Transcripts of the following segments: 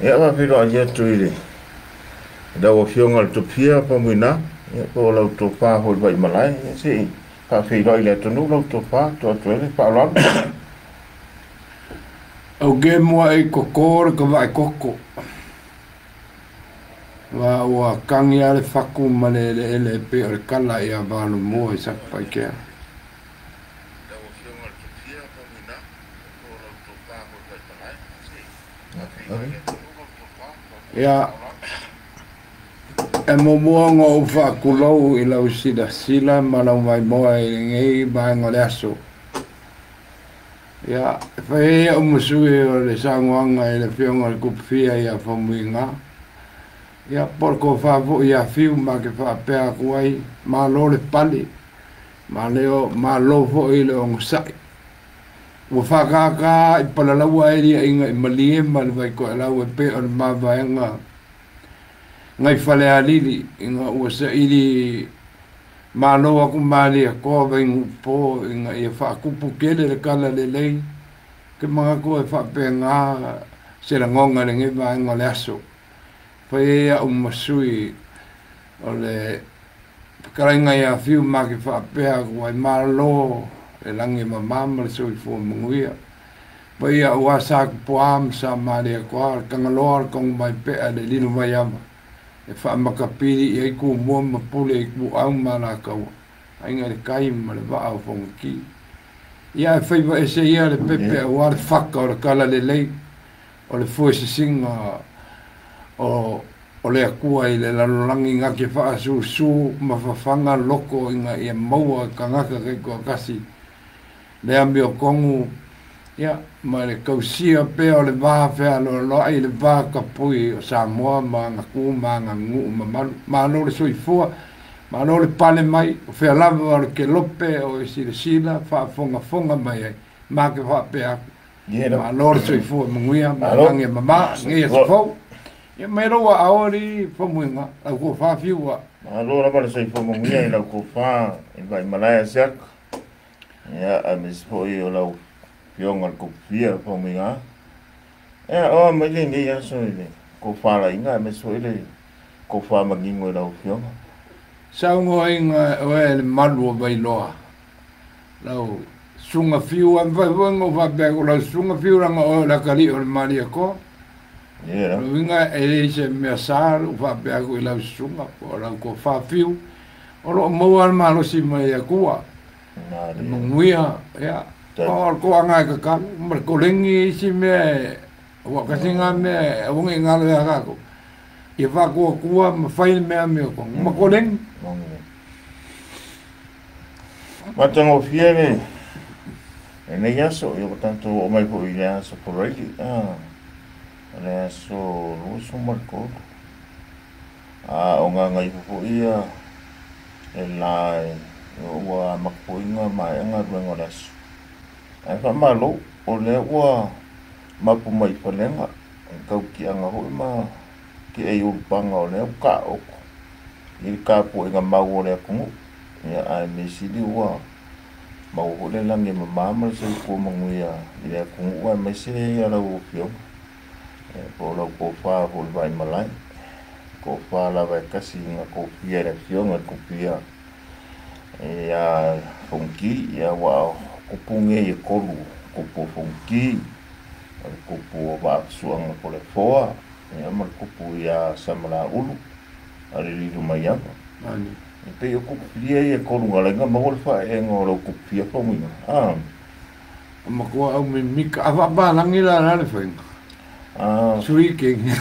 Ia faafeiloai atu i le lau Afioga i le Topia Faumuina, ia po o lau tofa foi i le Vaimalae, ia se i faafeiloai i le atunuu lau tofa, tuu atu ai le faaaloalo. Ou ke muaʻi koko le kavaʻe koko. Wa ua kagi a le faku ma le eleele e pei o le kala ia Valomua i Satupaitea. Ia, e muamua ona ou faatulou i lau silasila ma lau maimoa i lenei vaega o le aso. Ia, e fai ai au ma sui o le saunoaga i le Afioga i le Kupufia ia Faumuiga. Ia, po o le tofa foi ia Fiu ma ke faapea atu ai, malo le pale, malo foi i le onosai. Ua whakaka i palalaua e ria inga i malie ma le vaikoelau e pe o le mavaega ngai Falealili inga ua saili malo aku malia koa vaingupo inga ia whaakupu kele le kala lelei ke mangaku e whaapenga se langonga le ngai vaega o le aso. Whai e au masui o le whakarainga ia whiu ma ke whaapea ku ai malo le langi mama le soifua manuia. Paia ua sa ku poa ma sa malia koa, le kangaloa le kongo mai pea le lilo mai ama. E whaamakapiri i ai ku mua ma pule i ku au ma la kaua. Ainga le kai ma le waa o whongaki. Ia e whaiva ese ia le pepe ua le whaka o le kala le lei o le fue sisinga o le akua i le lalolangi ngā ke whaasusu ma whawhanga loko inga ia maua kangaka kei kua kasi. Le ambi o kongu, ia, ma le kausia pea o le vaha whea loa loa i le vaha kapui o Samoa ma ngā ku ma ngā nguu ma malu. Malo le soifua, malo le pale mai, o whea lava o le kelope o e silasila, whaafongafonga mai ai, ma ke whaapea aku. Malo le soifua manguia, ma langi mama, ngia sifau. Ia mai roa aori whamuinga, lau ko whawhiua. Malo lava le soifua manguia i lau ko wha, i Vaimalae asiaka. Ia, a misi foi o lau fionga le kupufia whamuinga. Ia, o mai le nei aso i le ko whalainga, a misi foi le ko whamangingo i lau fionga. Saungo inga o e le malu o Vailoa. Lau sunga whiu, a mwhai whango whapea ko lau sunga whiu ranga o la kari o le maria ko. Lau inga e le se mea sāru whapea ko i lau sunga, po lau ko whawhiu. O lo maua al malosi mai a kua. Le manguia, ia. O ko anga e kakalu, ma le kolengi isi mea, ua kasi ngā mea, wongi ngā lea kako. Ia whakua kua, ma whai mea mea kongu, ma kolengi. Matango fia le, e nei aso, ia ko tanto o mai po i le aso poraili, le aso luasu ma le kolu. A o ngā ngai fofo ia, e la e, ua makuinga mai anga ruenga o le aso. Ai wha malo, o le ua mapu mai whalenga, e kau ki anga hoi ma ki e urupanga o le au ka oko. I le kāpua i ngā mau o le akungu. Ia ai me sili ua mau hoi le langi ma mama le soifua manuia i le akungu ai mai se ia lau afioga. E po lau kōwhā hoi le Vaimalae. Kōwhā lava e kasi ngā kōwhia i le afioga le kupia. E a Fongi, ia wa kupunge i kolu, kupu Fongi, o le kupu o Vaafisuanga po le Foa, ia ma le kupu ia Samalaulu, a le lilu mai ava. E pei o kupu fia ia kolu ngā lenga, maua le whaenga o lau kupu fia whamuinga. O makua au mimika, a whapalangi la la le whainga. Three Kings.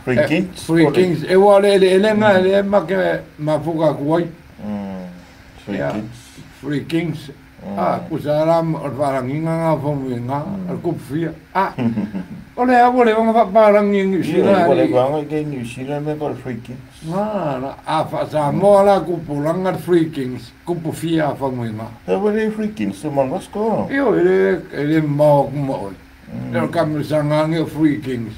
Three Kings. Three Kings. E wā le ele ele ngā ele ma ke mafuka kuai. Three Kings. Three Kings. Ku sa ram o wharanginga ngā whamuinga, o kupu fia. O le awa le wanga whaparangi New Zealand. O le wanga i ke New Zealand me ko Three Kings. Ngā, a wha la kupu langa Three Kings, kupu fia a whamuinga. E wale Three Kings, te mangasko. Io, ele mao kuma oi. E o kamusangangi o Three Kings.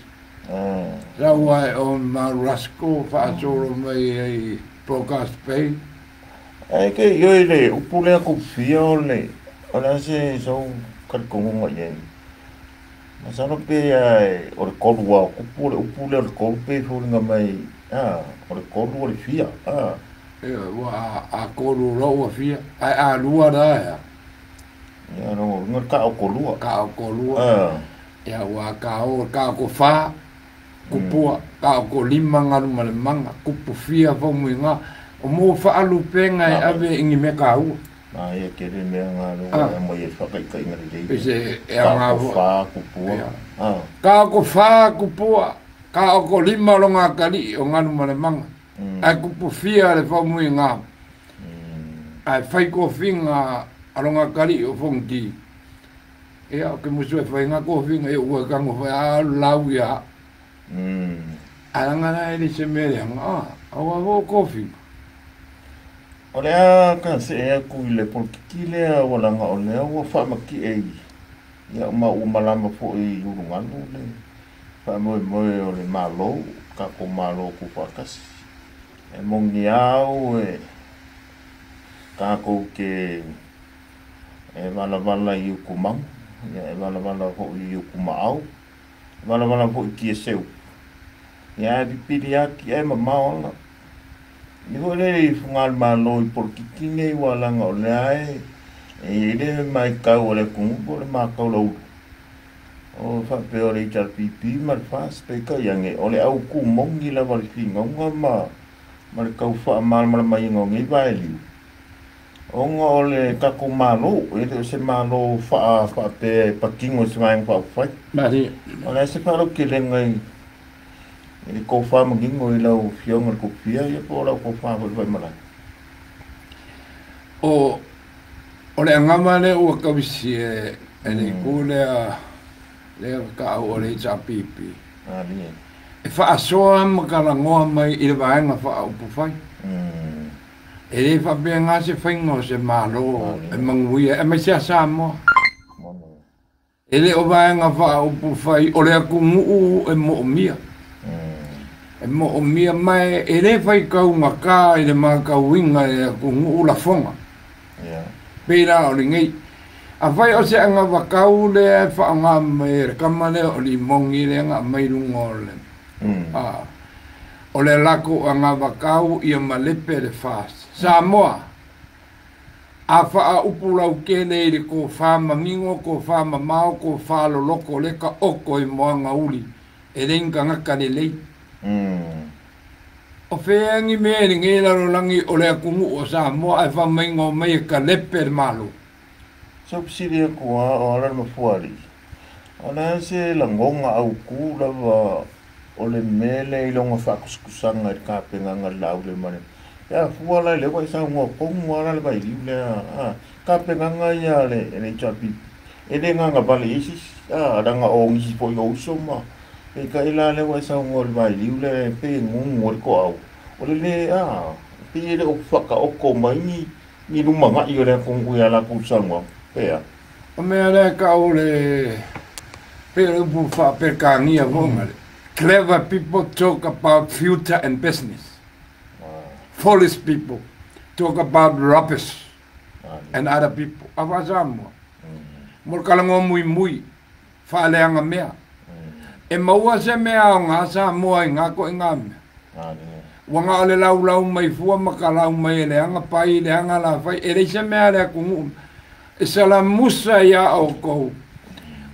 Sa ua e o Maruasko, whaasoro mai e Broadcast Bay. Ai ke ioi le upu lea kupu fia o le, o le ase sau karikongonga i ai. Masalo pe ai o le kolu o kupu o le upu le o le kolu pe foliga mai o le kolu o le fia. Ua a kolu loa ua fia ae a lua la ea. Ia no nga ka o kolua. Ka o kolua. Ia ua ka o ka o fa kupua ka o kolima ngalu ma le manga kupu fia fo muinga o mo faalupenga e ave ingi me ka ua. Na ia ke le mea ngā lo mo ia whakaikai ngā le Pese e anga vo fa kupua. Ka o fa kupua ka o kolima lo ngā kali o ngalu ma le manga. Ai kupu fia le fo muinga. Ai fai ko finga alonga kali o fongi. Ia o ke musu e fai ngā ko finga e ua kango fai a lau ia. Alanga na ele se mere anga awa vo ko finga. O lea ka se e aku i le polokiki lea ua laga o lea ua faamaki ei ia ma ua malama foʻi i ulugalu le faamoemoe o le mālō tatou mālō tufaatasi e mogiau e tatou ke e valavala i utumagu ia e valavala foʻi i utumaʻau e valavala foʻi i tieseu ia e pipili ati e mamao ala ni foi le i fuga le mālō i polokiki nei ua laga o lea e e le maitau o le atunuu po o le makau laulu o faapea o le HRPP ma le FAS peitai age o le autumogi lava le figauga ma le tau faamalamalamaina o nei vaeliu ona o le tatou mālō e le o se mālō faapea e patino i se vaega faaupufai o le a se faalautelega i le tofa manino i lau afioga le Tupia ia po o lau tofa foi faimalae. O le agama lea ua kavisi e le itu lea lea ka'au o le HRPP. E faasoa ma kalagoa mai i le vaega faaupufai. E lē faapega se faiga o se mālō e maguia e maise a Samoa. E lē o vaega faaupufai o le atunuu e moomia. E moomia mai e lē faikaugakā i le makauiga i le atunuu lafoga. Pei la o lenei. Afai o se agavakau lea e faaaogā mai e le kama lea o limogi lea ga aumai luga o le o le lakou agavakau ia malepe le FAS. Samoa a faaupu laukele i le kofā manino kofā mamao kofā loloko le ka oko i moaga uli e lei gagaka lelei. O feagi mea i legei lalolagi o le atunuu o Samoa ae faamaiga o mai e kalepe le mālō. Sa fesili aku a o ala le mafuaalii o le a se lagoga autū lava o le mea lea i loga faakusakusaga i le tapenaga le laau le ma le ia fua la i le ua e saunoa tonu ala le vailiu lea tapenaga ia le HRPP e lē gagavale i ai se isi laga o nisi foʻi o uso ma peitai la lea ua e saunoa i le vailiu lea e pei e gugu ai le toau o le lē pei e le o faataoto mai ni lumagaʻi o le atunuu iā latou saunoaga pea. O mea lea ka'au le pei o le upu faapekāgia foʻi le clever people talk about future and business. Foolish people talk about rubbish and other people. A faa-Samoa mo le kalagoa muimui faaleaga mea. E maua se mea aogā Samoa i gā koʻigā mea. Ua ga o le laulau mai fua ma kalau mai e leaga pai leaga lafai e leai se mea a le atunuu e salamusa iā oukou.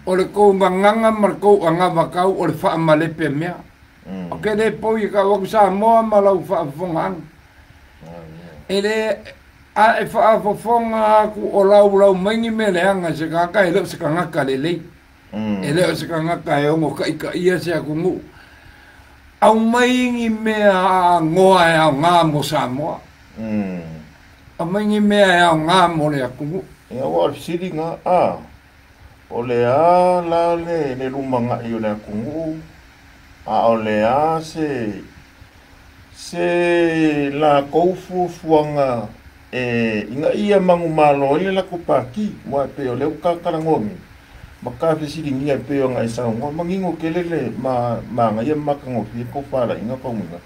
O le kou gagaga ma le kou agavakau o le faamalepe mea. O ke lē poi e ka'au aku Samoa ma lau faafofogaaga. E lē a e faafofoga aku o laulau mai ni mea leaga i se tagata e le o se tagata lelei. E le o se tagata e ogo kaʻikaʻia se atunuu. Aumai ni mea agoa e aogā mo Samoa. Aumai ni mea e aogā mo le atunuu. Ia ua o le fesiliga o le a la le lumagaʻi o le atunuu a o le a se lakou fuafuaga e ina ia manumalo ai le latou pati ua e pei o lea ua tatalanoa nei ma tafesiligia e pei ona e saunoa manino tele le magaia ma matagofie tofalaiga pauga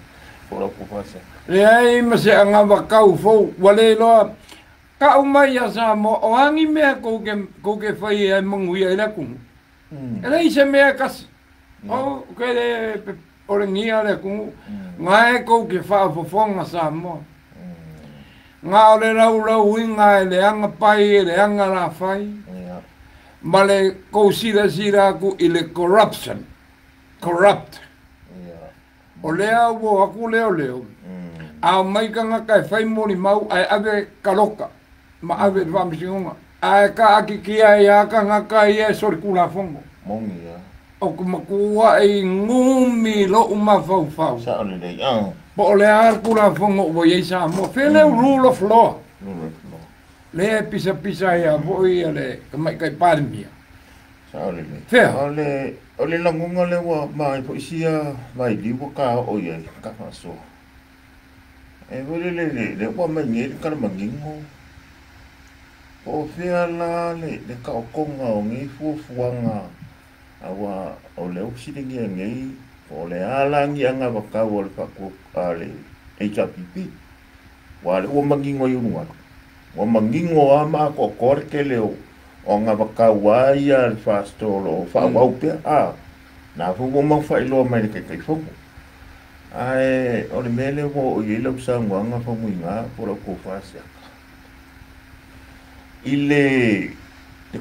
po o lau tofasa. Leai ma se agavakau fou ua lē iloa ka'au mai iā Samoa o agi mea kou ke fai ai manuia ai le atunuu. E leai se mea e kasi. O ke le olegia le atunuu. Gae kou ke faafofoga Samoa. Ga o le laulauina e leaga pai e leaga lafai ma le kou silasila atu i le corruption, corrupt. O lea ua o atu leoleo, a omai tagata e fai molimau ae ave kaloka ma ave i le faamasinoga. Ae taatitia ai lava tagata ia e solitulafono. Moni a. Ou te matuai gumi lou mafaufau. Sao lelei a. Po o le a le Tulafono ua i ai Samoa. Fea lea rule of law? Rule of law. Lea e pisapisa ai lava foi le Tamaitai Palemia. Sao lelei. Fea? O le, o le lagona lea ua maea foi sia vailiu ua taoo i ai ka faasoa. E foi lele le, lea ua aumai nei le tala manino, po o fea la le, le taotoga o nei fuafuaga aua o lea ua fesiligia nei po o le a la ni anavatau a le faatu a le HRPP. Aua o lea ua manino i ulugalu, ua manino lava ma atoatoa le tele o anavatau a ia a le FAST o lo o faaauau pea, a, na foi ua uma ona faailoa mai e le Taitaifono. Ae o le mea lea ua oo i ai lau saunoaga Faumuina po o lau tofa Asiata, i le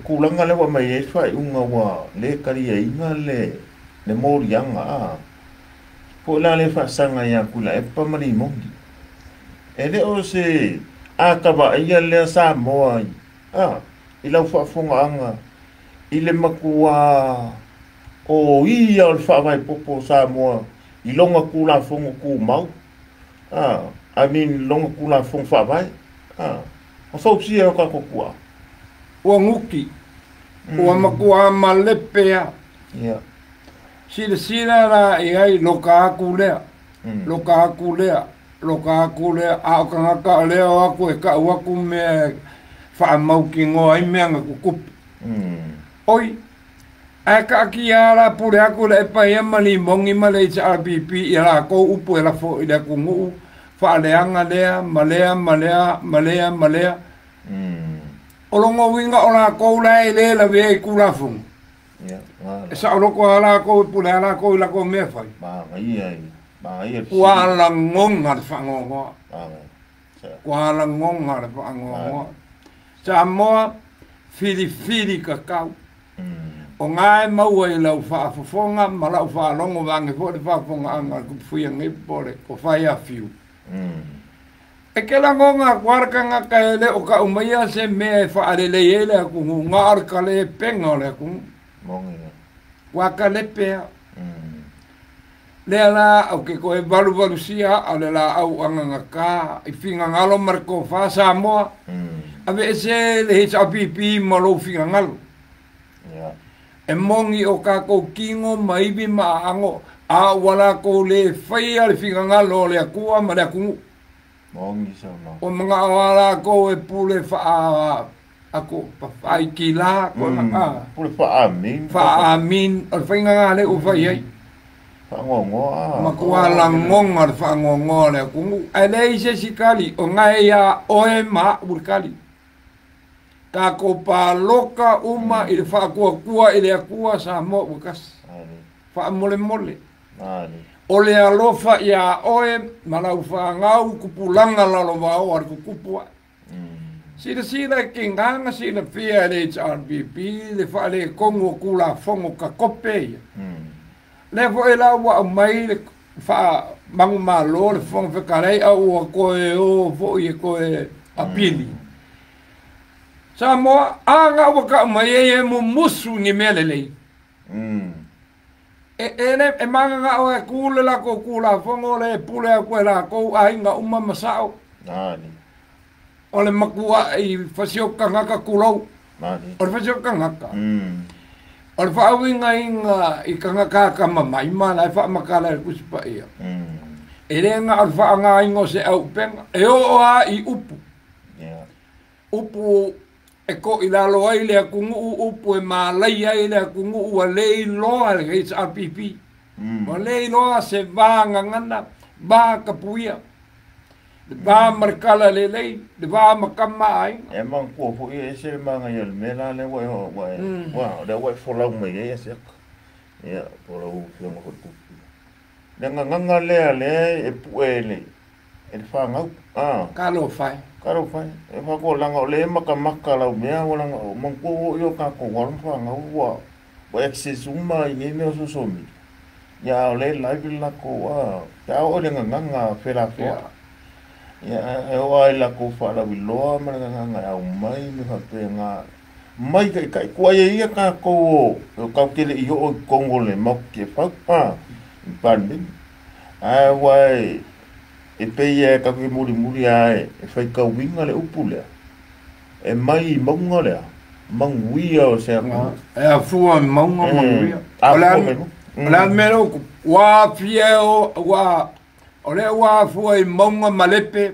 tulaga lea ua aumai ai le faaiuga ua le taliaina le moliaga, a, foi la lea faasaga ia Tuilaepa ma Limoni. E le o se ata vaaia lea Samoa i, a, i lau faafofogaaga i le matuā o ia o le faavae popo o Samoa i lona Tulafono Tumau, a, I mean lona Tulafono Faavae, a, na fausia e o tatou tuaa. Ua nuti, ua matua malepe a. Silasila la i ai loka atu lea, loka atu lea, loka atu lea, a o tagata o lea o atu e tau atu mea e faamautinoa ai mea na tutupu. Oi, ae taatia lava la pule atu le epa ia ma Limoni ma le HRPP i a latou upu e lafo i le atunuu, faaleaga lea ma lea ma lea ma lea ma lea. O lona uiga o latou la e le lavea i Tulafono. E saoloto lava latou e pule lava latou i latou mea e fai. Ua lagona le faanoanoa. Ua lagona le faanoanoa. Samoa, filifili tatau. O na e maua i lau faafofoga ma lau faalogo vaeane foi le faafofogaaga a le Tupufuia nei po o le Tofa ia Fiu. E te lagona atu lava le tagata e le o tau maia se mea e faalelei ai le atunuu, na o le kalepega o le atunuu. Ua kalepe lava. Lea la ou te toe valuvalusia aa o le laau agagata i finagalo ma le tofa Samoa, aveese le HRPP ma lou finagalo. E moni o tatou tino ma ivi ma aago, a ua latou le faia le finagalo o le Atua ma le atunuu. Ua manao lava latou e pule faa ako faaitila Pule faa-amin. Faa-amin, o le faiga lena lea ua fai ai. Faanoanoa. Matua lagona le faanoanoa o le atunuu, ae leai se isi tali, o na e ia oe ma a'u le tali. Tatou paloka uma i le faatuatua i le Atua Samoa ua tasi. Faamolemole. O le alofa iā oe ma lau fanau tupulaga lalovaoa a le tutupu ae. Silasila e tiga na silafia e le HRPP le faaletonu o Tulafono takope ia. Lea foi la ua aumai le faamanumalo le Fofoga Fetalai a ua toe o foi e toe apili. Samoa, a na ua tau mai ai e mumusu ni mea lelei. E, e, le, e mananao e ku le latou Tulafono lea e pule atu e latou aiga uma ma sao. O le matuai fasioki tagata tulou. O le fasioki tagata. O le faauigaina i tagata atamamai ma la e faamatala e le Tusi Paia. E le na o le faaaogaina o se aupega, e oo lava i upu. Upu e toilalo ai le atunuu, upu e malaia ai le atunuu, ua le iloa le HRPP. Ua le iloa se va gagana, va tapuia. Le va ma le kala lelei, le va ma kama aiga. E manatua foi e ese le magaia o le mea la lea ua e ua e ua lea ua e folau mai ai Asiata. Ia, po o lau Afioga foi i le Tupu. Le gagaga lea lea e pue e le e le fanau. Ah. Talofa e. Talofa e. E faatoa leaga o lea e matamata lau mea ua leaga o manatua foi o tatou alo ma fanau ua ua access uma i nei mea o social media. Ia a o lea e live le latou ah, pe a oo i le gagaga felafoai. Ia e oo lava i latou faalauiloa ma le gagaga e aumai ma faapena mai taitai tuai ai ia tatou o tatou te le i oo i totonu o le Maota Tiafau a i le Palemene. Ae aua e pei lava tatou te mulimuli lava e faitauina le upu lea, e mai i mauga lea, manuia o se atunuu. E afua i mauga manuia. O le a o le a le mea lea ua tupu? Ua aafia ua o lea ua afua i mauga ma lepe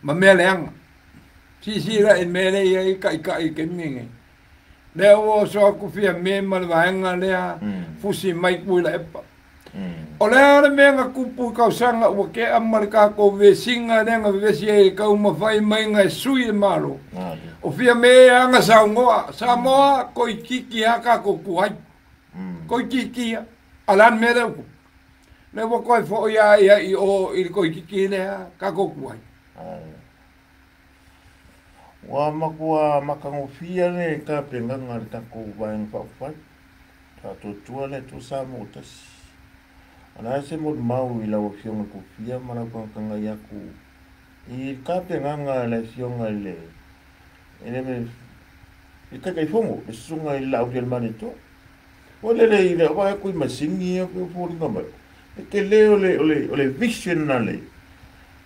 ma mea leaga. Silasila i le mea lea e i ai taitai i le taimi lenei. Lea ua oso atu Fiame ma le vaega lea, fusi mai Tuilaepa. O le a le mea na tupu i tausaga ua tea ma le tatou vesiga lea na vevesi ai i le taumafai maiga e sui le Malo? O Fiame lava na saunoa, Samoa, toeitiiti lava tatou tuai. Toeitiiti lava. A o le a le mea lea ua tupu? Lea ua toe foi lava ia i o i le toeitiiti lea tatou tuai. Ua matua matagofie le tapenaga a le tatou Vaega Faaupufai, Faatuatua le Atua Samoa Tasi. O le a se molimau i lau Afioga i le Kofia ma lau tagatagai atu i le tapenaga a le Afioga i le i le i le Taitaifono, le Susuga i le Laaulialemalietoa. Ua lele i le vaai atu i masini ia pei o foliga mai, le tele o le o le o le vision a le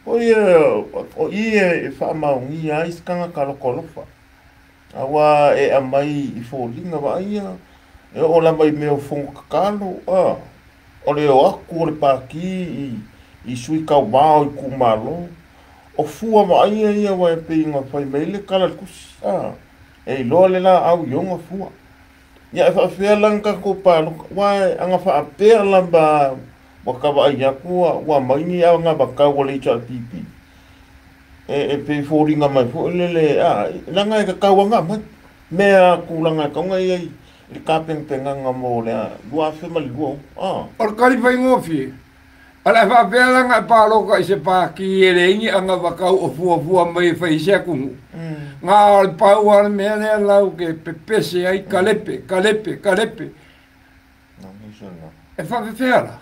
O ia, o i e faamaonia ai se tagata loto alofa, aua e aumai i foliga vaaia, e oo lava i mea o fono tatalo, a, o le o atu o le Pati i sui tauva o itumalo, o fua vaaia ia aua e pei ona fai mai le tala a le tusi, a, e iloa le laau i ona fua. Ia e faapefea la ona tatou palota, aua ana faapea lava ua ta vaai atu ua aumai ni anavatau a le HRPP, e pei e foliga mai foi lele, a, leaga e tatau lava ona aumai mea tulaga e tatau ona i ai i le tapenapenaga mo le 2026. A. O le tali faigofie, o le a faapea la ona e palota i se pati e leai ni anavatau o fuafua mai e fai ai se atunuu. Na o le pau lava le mea lea lau ke pepese ai, kalepe, kalepe, kalepe. E faafefea la?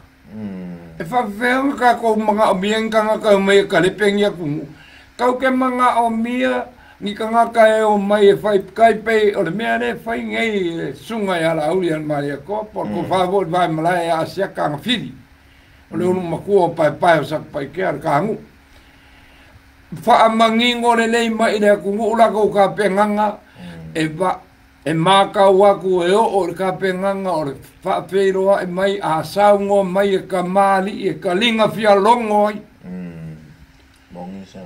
E faafefea ona tatou manaomia ni tagata e omai e kalepe ni atunuu? Tatou te manaomia ni tagata e omai e fai tai pei o le mea lea e fai nei e le Susuga ia Laauli Alemalietoa po o le tofa foi i le Vaemalae ia Asiata Agafili, o le ulumatua o Paepae o Satupaitea le tanu'u. Faamanino lelei mai i le atunuu latou tapenaga e E matau atu e oo i le tapenaga o le faafeiloai mai a saunoa mai e kamali'i e kaliga fialogo ai,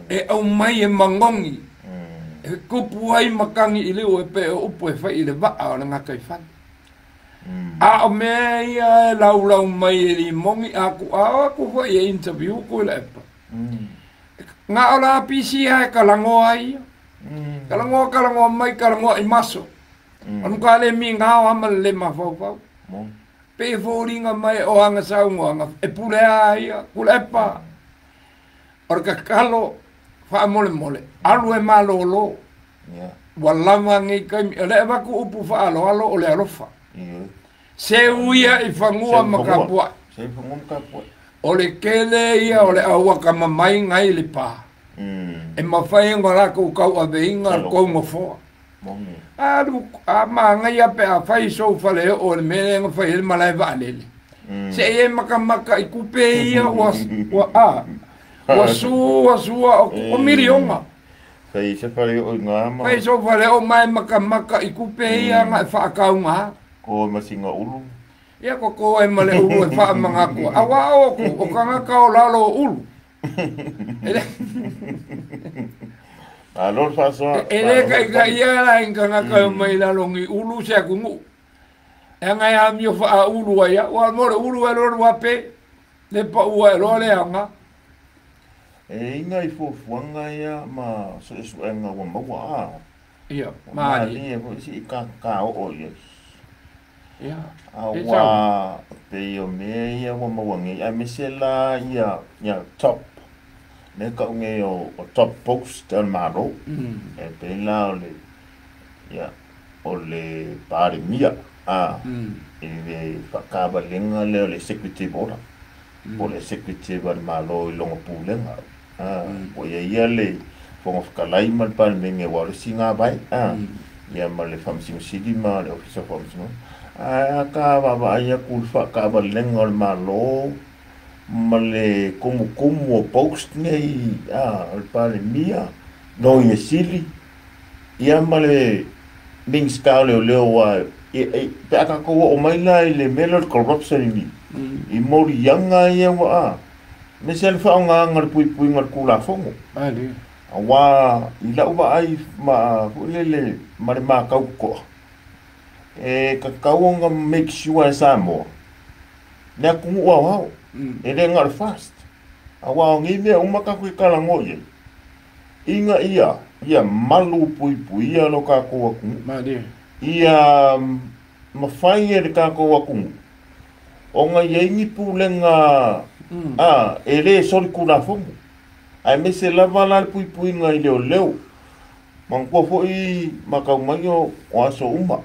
e aumai e magogi, e tupu ai matagi i liu e pei o upu e fai i le vaa o le gataifale. A o mea ia e laulau mai e limoni a o atu foi e interview Tuilaepa, na o la pisi lava e kalagoa ai ia. Kalagoa, kalagoa mai, kalagoa i maso. Anu ka le migao a ma le le mafaufau. Pei e foliga mai o ana saunoaga e pule a ia, Tuilaepa, o le tatalo faamolemole, alu e malolo. Ua lava nei taimi, o le avatu upu faaaloalo o le alofa. Seu ia i fanua ma tapuai. O le tele ia o le auakamamai nai le pa. E mafai ona latou tauaveina le tou nofoa. Alu a manaia pe a fai sou faleoo i le mea lea na fai ai le malae vaalele. Se i e matamata i tupe ia ua ua a ua sua sua o miliona. Fai se faleoo i gā ma. Fai sou faleoo ma e matamata i tupe ia na e faatauga. Ko masina ulu. Ia ko ai ma le ulu e faamanatu ai. Auā o atu, o tagata o lalo o ulu. Malo le faasoa. E le taitaia la i tagata e omai i lalo ni ulu se atunuu. E aga e amio faaulu ai au, a mo le ulu e loa le wape, le paua e loa le aoga. E iga i fuafuaga ia ma suesuega ua maua a. Ia, Ua malie. malie foi se'i kakao i ai. Ia, e Auā sau. pei o mea ia ua maua nei, aemaise la ia ia top, lea e tau nei o top post a le Malo, e pei la o le ia o le Palemia a i le faatavalega lea o le executive order po o le executive a le Malo i lona pulega a ua i ai ia le Fofoga Fetalai ma le Palemene aua o le isi gavae a ia ma le Faamasino Sili ma le Ofisa o Faamasinoga. Ae a ta vaavaai atu i le faataavalega o le Malo ma le tumutumu o post nei a o le Palemia, Loia Sili, ia ma le Minisita o Leoleo aua pe a tatou oo mai la i le mea lea o le corruption i moliaga ia ua a, aemaise lava le faaaogaina o le puipuiga o le Tulafono. Aua i lau vaai ma foi lele ma le matau totoa, e tatau ona make sure e Samoa le atunuu aoao, e le na o le FAST. Aua o nei mea uma tatou te talanoa i ai, ina ia ia malu puipuia lo tatou atunuu, ia mafai e le tatou atunuu ona i ai ni pulega a e le solitulafono, aemaise lava la le puipuiga i leoleo. Manatua foi matau mai o aso uma,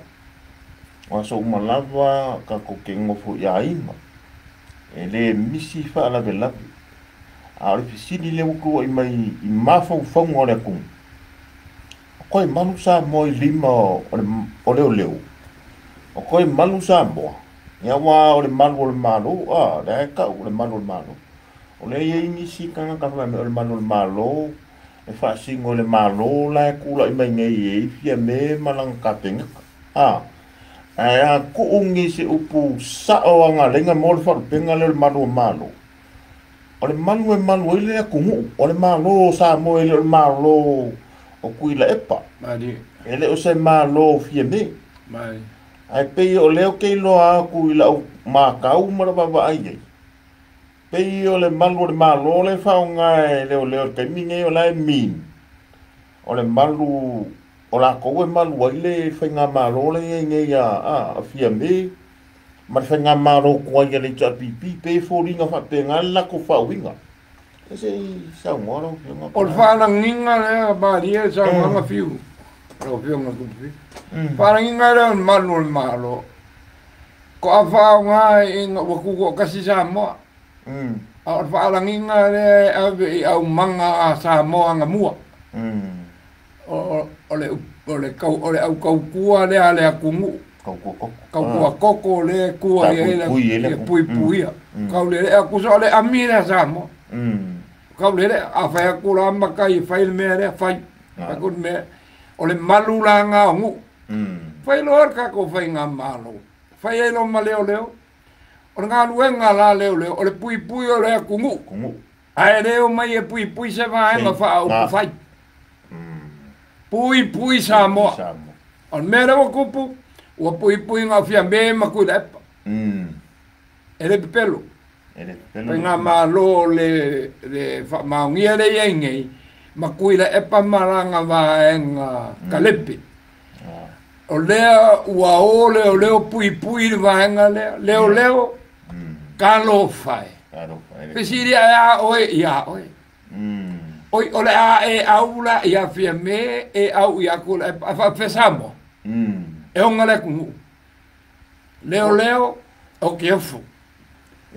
o aso uma lava tatou te nofo i aiga, e le misi faalavelave. A o le fesili lea ua tuuai mai i mafaufauga o le atunuu, o toe malu Samoa i lima o leoleo? O toe malu Samoa? Ia aua o le malu o le Malo, a, lea e tau o le malu o le Malo. O lea e i ai nisi tagata fai mai o le malu o le Malo e faasino e le Malo la e tulai mai nei e i ai Fiame ma lana Kapeneta. A, ae a tuu ni se upu sao agalega mo le faalupega lea o le malu o Malo, o le malu e malu ai le atunuu, o le Malo o Samoa e le o le Malo o Tuilaepa, e le o se Malo o Fiame. Ae pei o lea ou te iloa atu i lau matau ma lau vaavaai i ai, pei o le malu o le Malo lea e faaaoga e leoleo i le taimi lenei o la e mean, o le malu o latou e malu ai le faigamalo lea e i ai nei a Fiame ma le faigamalo tuai a le HRPP, pei e foliga faapena le latou faauiga. Ia se i saunoa lau Afioga. O le faalagiga lea malie le saunoaga Fiu, lau Afioga Tupufi. Faalagiga lea o le malu o le Malo, toa faaaoga ina ua tutoatasi Samoa. A o le faalagiga lea e ave i aumaga a Samoa agamua. O le aukautua lea a le atunuu. Tautua koko lea e tua i ai le puipuia. Kaulelea kusa o le ami lea Samoa. Kaulelea, a fai atu la matai e fai le mea lea, fai. Fai atu le mea. O le malu la ngā o nuu. Fai loa le tatou faigamalo. Fai ai loa ma leoleo. O le galuega la leoleo, o le puipui o le atunuu. Ae le omai e puipui se vaega faaupufai. Puipui Samoa. O le mea lea ua tupu, ua puipui ngā o Fiame ma Tuilaepa. E le pepelo. Faigamalo le faamaonia lea i ai nei, ma Tuilaepa ma lana vaega kalepe. O lea ua o leoleo puipui le vaega lea, leoleo talofa e. Fesili ae a oe ia oe. Oi, o le a e au la ia Fiame e au ia Tuilaepa, a faapefea Samoa. E oga le atunuu. Leoleo o ke ofo.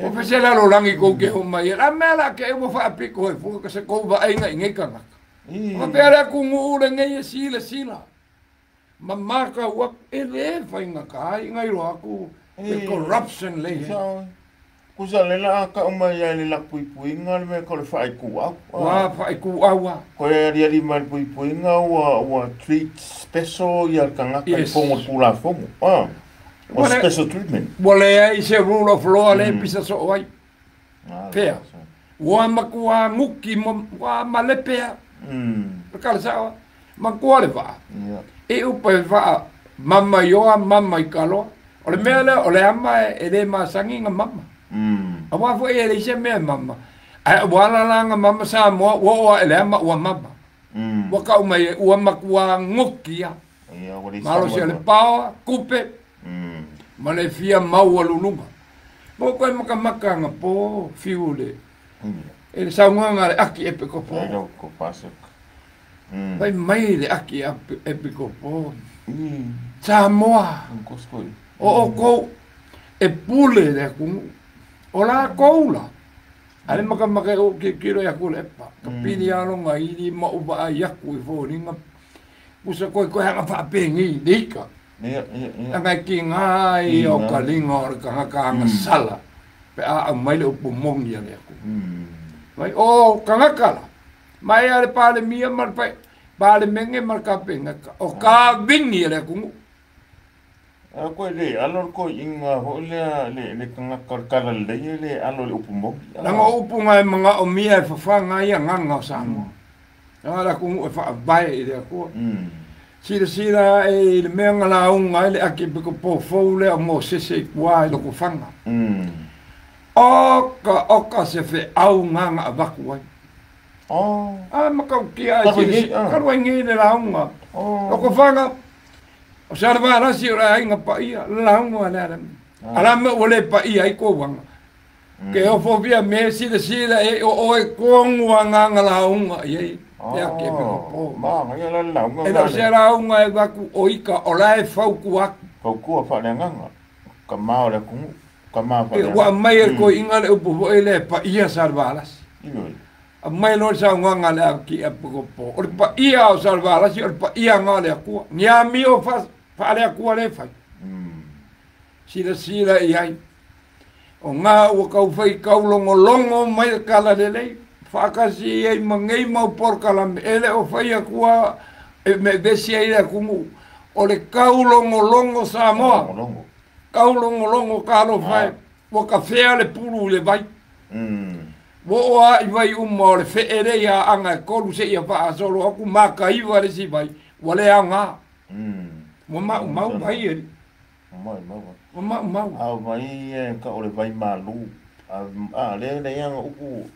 O fese lalolagi kou ke o mai. La mea la ke ua faapito e fua ka se kou vaaiga i nei tagata. Faapea le atunuu lenei e silasila. Ma matau atu, e le faigata ai ngai loa atu le corruption le i ai. Kusa le la a tau mai ai le lapuipuiga le mea ko le faaituau. Ua faaituau a. Koe aliali mai le puipuiga ua treat special ia le tagata i fono o le Tulafono. O special treatment. Ua leai se rule of law le pisa soo ai. Fea. Ua matua guki ua malepe a. Le kala sao. Matua le vaa. E upa e vaa mama ioa mama i kaloa. O le mea lea o le ama e le masagi ga mama. Auā foi e leai se mea e mama. Ae ua ala la ga mama Samoa ua oo aʻe le ama ua mama. Ua kau mai e ua makuā goki a. Malosi o le paoa, kupe, ma le fia maualuluga. Mo koe makamaka aga po fiu le e le saunoaga a le aki epikopo. Fai mai le aki epikopo. Samoa, o oukou e pule le atunuu. O lakou la, a le makamaka e ou tilotilo ia Tuilaepa, ka pili aloga ili ma ou vaai atu i foliga pusa koekoe aga faapenei le ika. Aga e tiga ia o kaliga o le tagata agasala pe a aumai le upu moni a le Atua. Fai o tagata la, ma ea le Palemia ma le Palemene ma le Kapeneta, o kavini a le atunuu. A koe le alo le koiʻiga foi lea le le tagata o le talalelei e le alo i le upu moni. Leaga o upu na e manaomia e fafaga ai agaga o Samoa. Leaga le atunuu e faavae i le Atua. Silasila ae i le mea na lauga ai le Akiepikopo fou lea o Mosese i tua i Lotofaga. Oka oka se feau na na avatu ai. A matautia ae silasila, talu ai nei le lauga. Lotofaga, o se alevalasi o le aiga paia, le lauga a le ala. Ala mea ua le paia ai kou aga. Ke ofo fia me silasila e o oe tonu agaga lauga i ai le Akiepikopo. E le o se lauga e avatu o ika o la e fautua atu. Fautua faaleagaga, tama o le atunuu, tama faaleagaga. Ua aumai e le toeaina le upu foi lea e paia Salevalasi. Aumai loa le saunoaga a le Akiepikopo, o le paia o Salevalasi o le paia na o le Atua. Ni amio faale-Atua lea e fai. Silasila i ai. O na ua tau fai taulogologo mai le talalelei, faatasi ai ma nei mau polokalame, e le o fai atua e vevesi ai le atunuu. O le taulogologo Samoa, taulogologo talofa e, ua tafea le pulu i le vai. Ua oo lava i vai uma o le fee lea i aaaga e tolu seia faasolo atu mataiva le isi vai, ua le aoga. Ua maumau vai e. Ua maumau. A o vai ia e tau o le vai malu, a lea e i ai ana upu.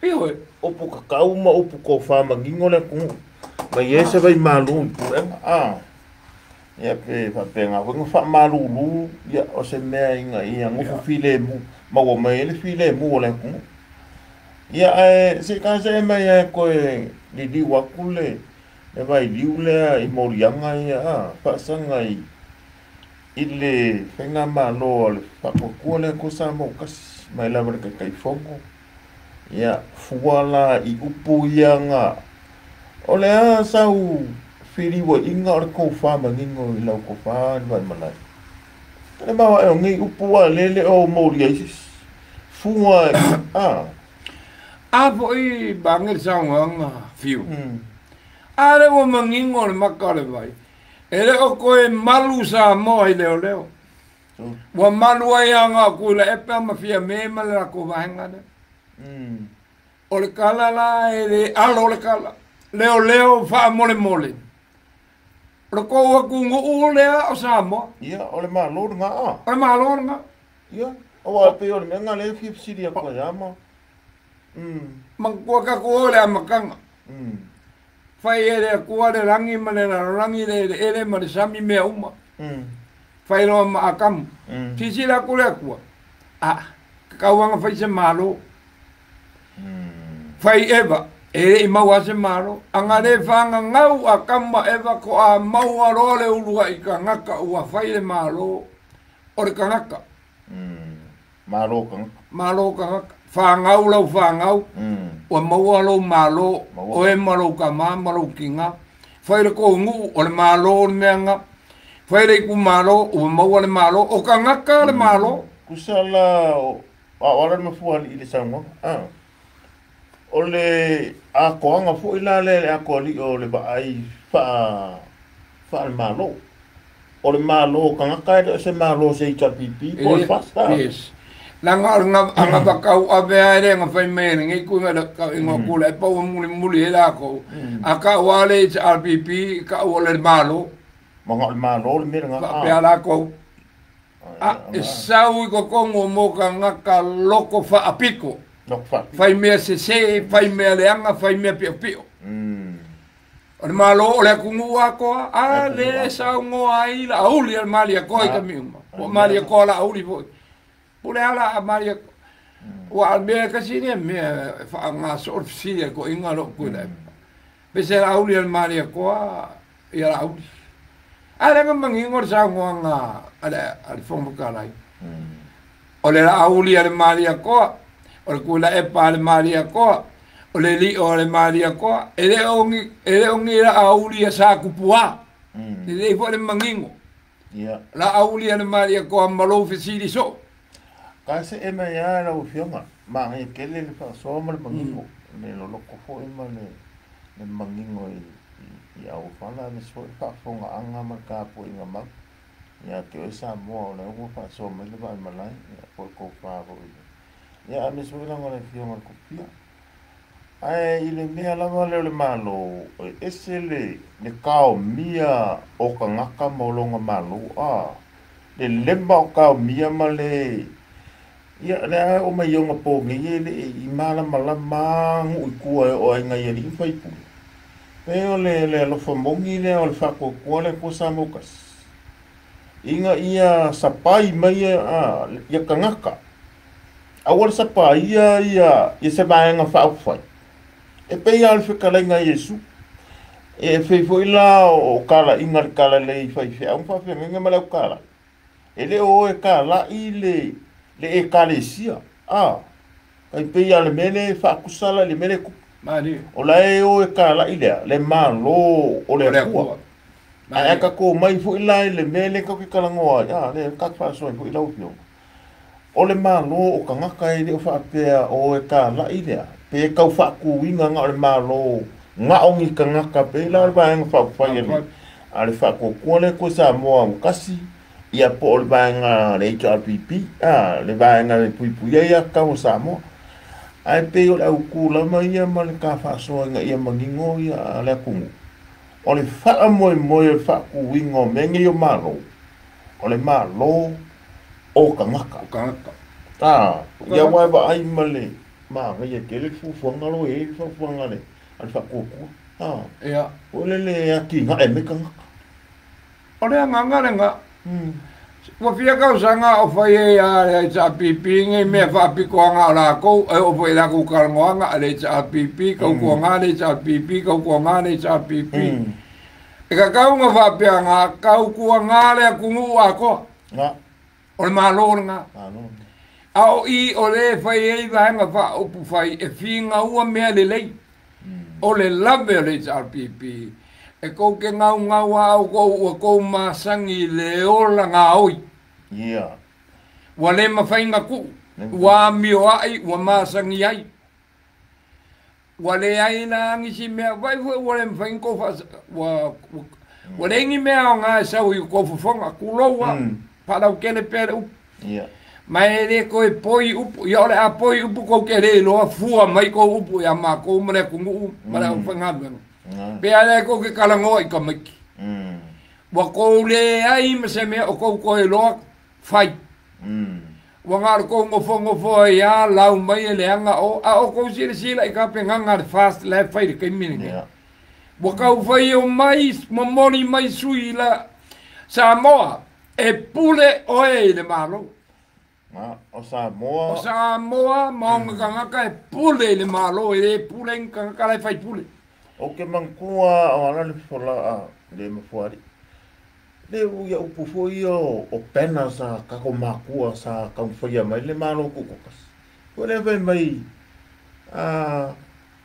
Ioe. Upu kakau ma upu tofa manino le atunuu. Mai ai se vai malu i pulega, a. Ia pe faapena foi ona faamalulu, ia o se mea ina ia nofo filemu, maua mai ai le filemu o le atunuu. Ia ae se i tasee mai lava e toe liliu atu le vailiu lea i moliaga ia, a, faasaga i i le faigamalo a le Faatuatua le Atua Samoa ua Tasi, mai lava i le Taitaifono, ia fua la i upu ia na o le a sau feliuaiga o le tofa manino i lau tofa le Vaimalae. Le mau ae o nei upu a le le o molia ai se isi. Fua a. A foi mange le saunoaga fiu. A lea ua manino le maka o le vai, e le o toe malu Samoa i leoleo. Ua malu ai aga o Tuilaepa ma Fiame ma le latou vaega lea. O le tala la e le alo le tala, leoleo faamolemole. O le tou atunuu lea o Samoa. Ia, o le Malo lena a. O le Malo lena. Ia, aua e pei o le mea lena lea e fia fesili atu ai lava ma. Manatua tatou o le amataga. Fai e le Atua le lagi ma le lalolagi, le eleele ma le sami, mea uma. Fai loa ma Atamu. Silasila atu le Atua, a, tatau lava ona fai se Malo. Fai Eva, e le i maua se Malo. Ana le fagagau Atamu ma Eva toa maua loa le uluai tagata ua fai le Malo o le tagata. Malo tagata. Malo tagata. Fagau lau fagau, ua maua lou Malo, oe ma lou tama ma lou tiga. Fai le tou nuu, o le Malo le mea na. Fai le itumalo, ua maua le Malo, o tagata le Malo. Tusa la o a o ala le mafuaalii i le saunoaga, a. O le atoaga foi la lea i le atoalii o le vaai faa faale-Malo. O le Malo o tagata e le o se Malo o se HRPP po o le FAST, a. Yes. Leaga o le agavakau ave lava e le na fai mai e lenei tuiga i le tauiga o Tuilaepa ua mulimuli ai latou. A tau lava le HRPP, tau o le Malo. Maga o le Malo le mea lena, a. Faapea latou. A e sau i totonu o mo tagata loko faapito. Loto faapito. Fai mea sesē, fai mea leaga, fai mea piopio. O le Malo o le atunuu atoa, a lea e saunoa ai Laauli a le Malietoa i taimi uma. Po o Malietoa Laauli foi. Pule lava la a Malietoa. Aua o le mea e tasi lea mea e faaaoga soo le fesili a le toeaina lea o Tuilaepa. Pe se Laauli a le Malietoa ia Laauli. A lea na manino le saunoaga a le Fofoga Fetalai. O le Laauli a le Malietoa, o le Tuilaepa a le Malietoa, o le Lio a le Malietoa, e le o ni, e le o ni Laauli a Satupua. Lelei foi le manino. Laauli a le Malietoa ma lou fesili soo. Ka see mai lava lau Afioga, manaia tele le faasoa ma le manino, le loloto foi ma le manino i auofala aemaise foi le faafofogaaga ma le tapuaiga mau ia te oe Samoa o lea ua faasoa mai le vaaimalae, ia po o le tofa foi i le ia aemaise foi lava le Afioga i le Tupia. Ae i le mea lava lea o le Malo, e ese le taomia o tagata ma o lona Malo, a, le leva o taomia ma le, ia, lea e oo mai i ona po nei e le i malamalama lava nuu i tua e oo ai nai alii ma faipule. Pei o le alofa moni lea o le faatuatua le Atua Samoa tasi, ina ia sapai mai ia tagata. Aua le sapaia ia se vaega faaupufai. E pei lava o le fetalaiga a Iesu. E fei foi la o talaiga i le talalelei i faifeau ma faafeagaiga ma le autalai. E le o o e talai le Ekalesia, a, tai pei lava o le mea lea e faatusa la i le mea lea e tupu. O la e o e talai lea, le Malo o le Atua. Ae a tatou omai foi la i le mea lea tatou te talanoa ai, a, lea tatou te faasoa ai foi lau Afioga. O le Malo o tagata e le o faapea o e talai lea, pe tau faatuina na o le Malo na o ni tagata, pei la o le Vaega Faaupufai a le Faatuatua le Atua Samoa ua tasi, ia po o le vaega a le HRPP, a, le vaega e puipuia ai aiatatau a Samoa. Ae pei o le autu lava ia ma le ta faasoa ina ia manino ia le atunuu, o le faamoemoe o le faatuina o mea nei o Malo, o le Malo o tagata. O tagata. A, ia aua e vaai ma le manaia tele le fuafuaga lo e i ai le fuafuaga a le Faatuatua. A, Ia. o le le atinae mai tagata. O le agaga lena. Ua fia tausaga o fai ai a le HRPP nei mea faapitoaga o lakou, e oo foi i latou talanoaga a le HRPP, tautuaga le HRPP, tautuaga le HRPP. E tatau ona faapea na tautuaga le atunuu atoa. O le Malo lena. A o i o le fai ai vaega faaupufai e fingaua mea lelei. O le lave o le HRPP, e tou te gaugau a outou ua tou masani i le ola gaoi. Ua le mafai ona tuu, ua amioai, ua masani ai. Ua leai la nisi mea, vaai foi ua le mafai ona tou faasa, ua leai ni mea aoga e sau i tou fofoga, tulou lava, faalautele pea le upu. Ma e le toe poi upu, ia o le a poi upu tou te le iloa fua mai tou upu ia matou ma le atunuu ma le aufaigaluega. Pe a lea tou te talanoa i tamaiti. Ua tou leai ma se mea o tou toe iloa fai. Ua na o le tou nofonofo ai lava lau mai e leaga o, a o tou silasila i tapenaga a le FAST la e fai i le taimi lenei. Ua tau fai o mai momoli mai sui i la Samoa e pule oe i le Malo. O Samoa. O Samoa ma ona tagata e pule i le Malo, e le pule ni tagata la e fai pule. Ou te manatua o ala le fofola le mafuaalii. Le ia upu foi ia o banner sa tatou matua sa taumafaia mai le Malo Tutoatasi. Foi lea fai mai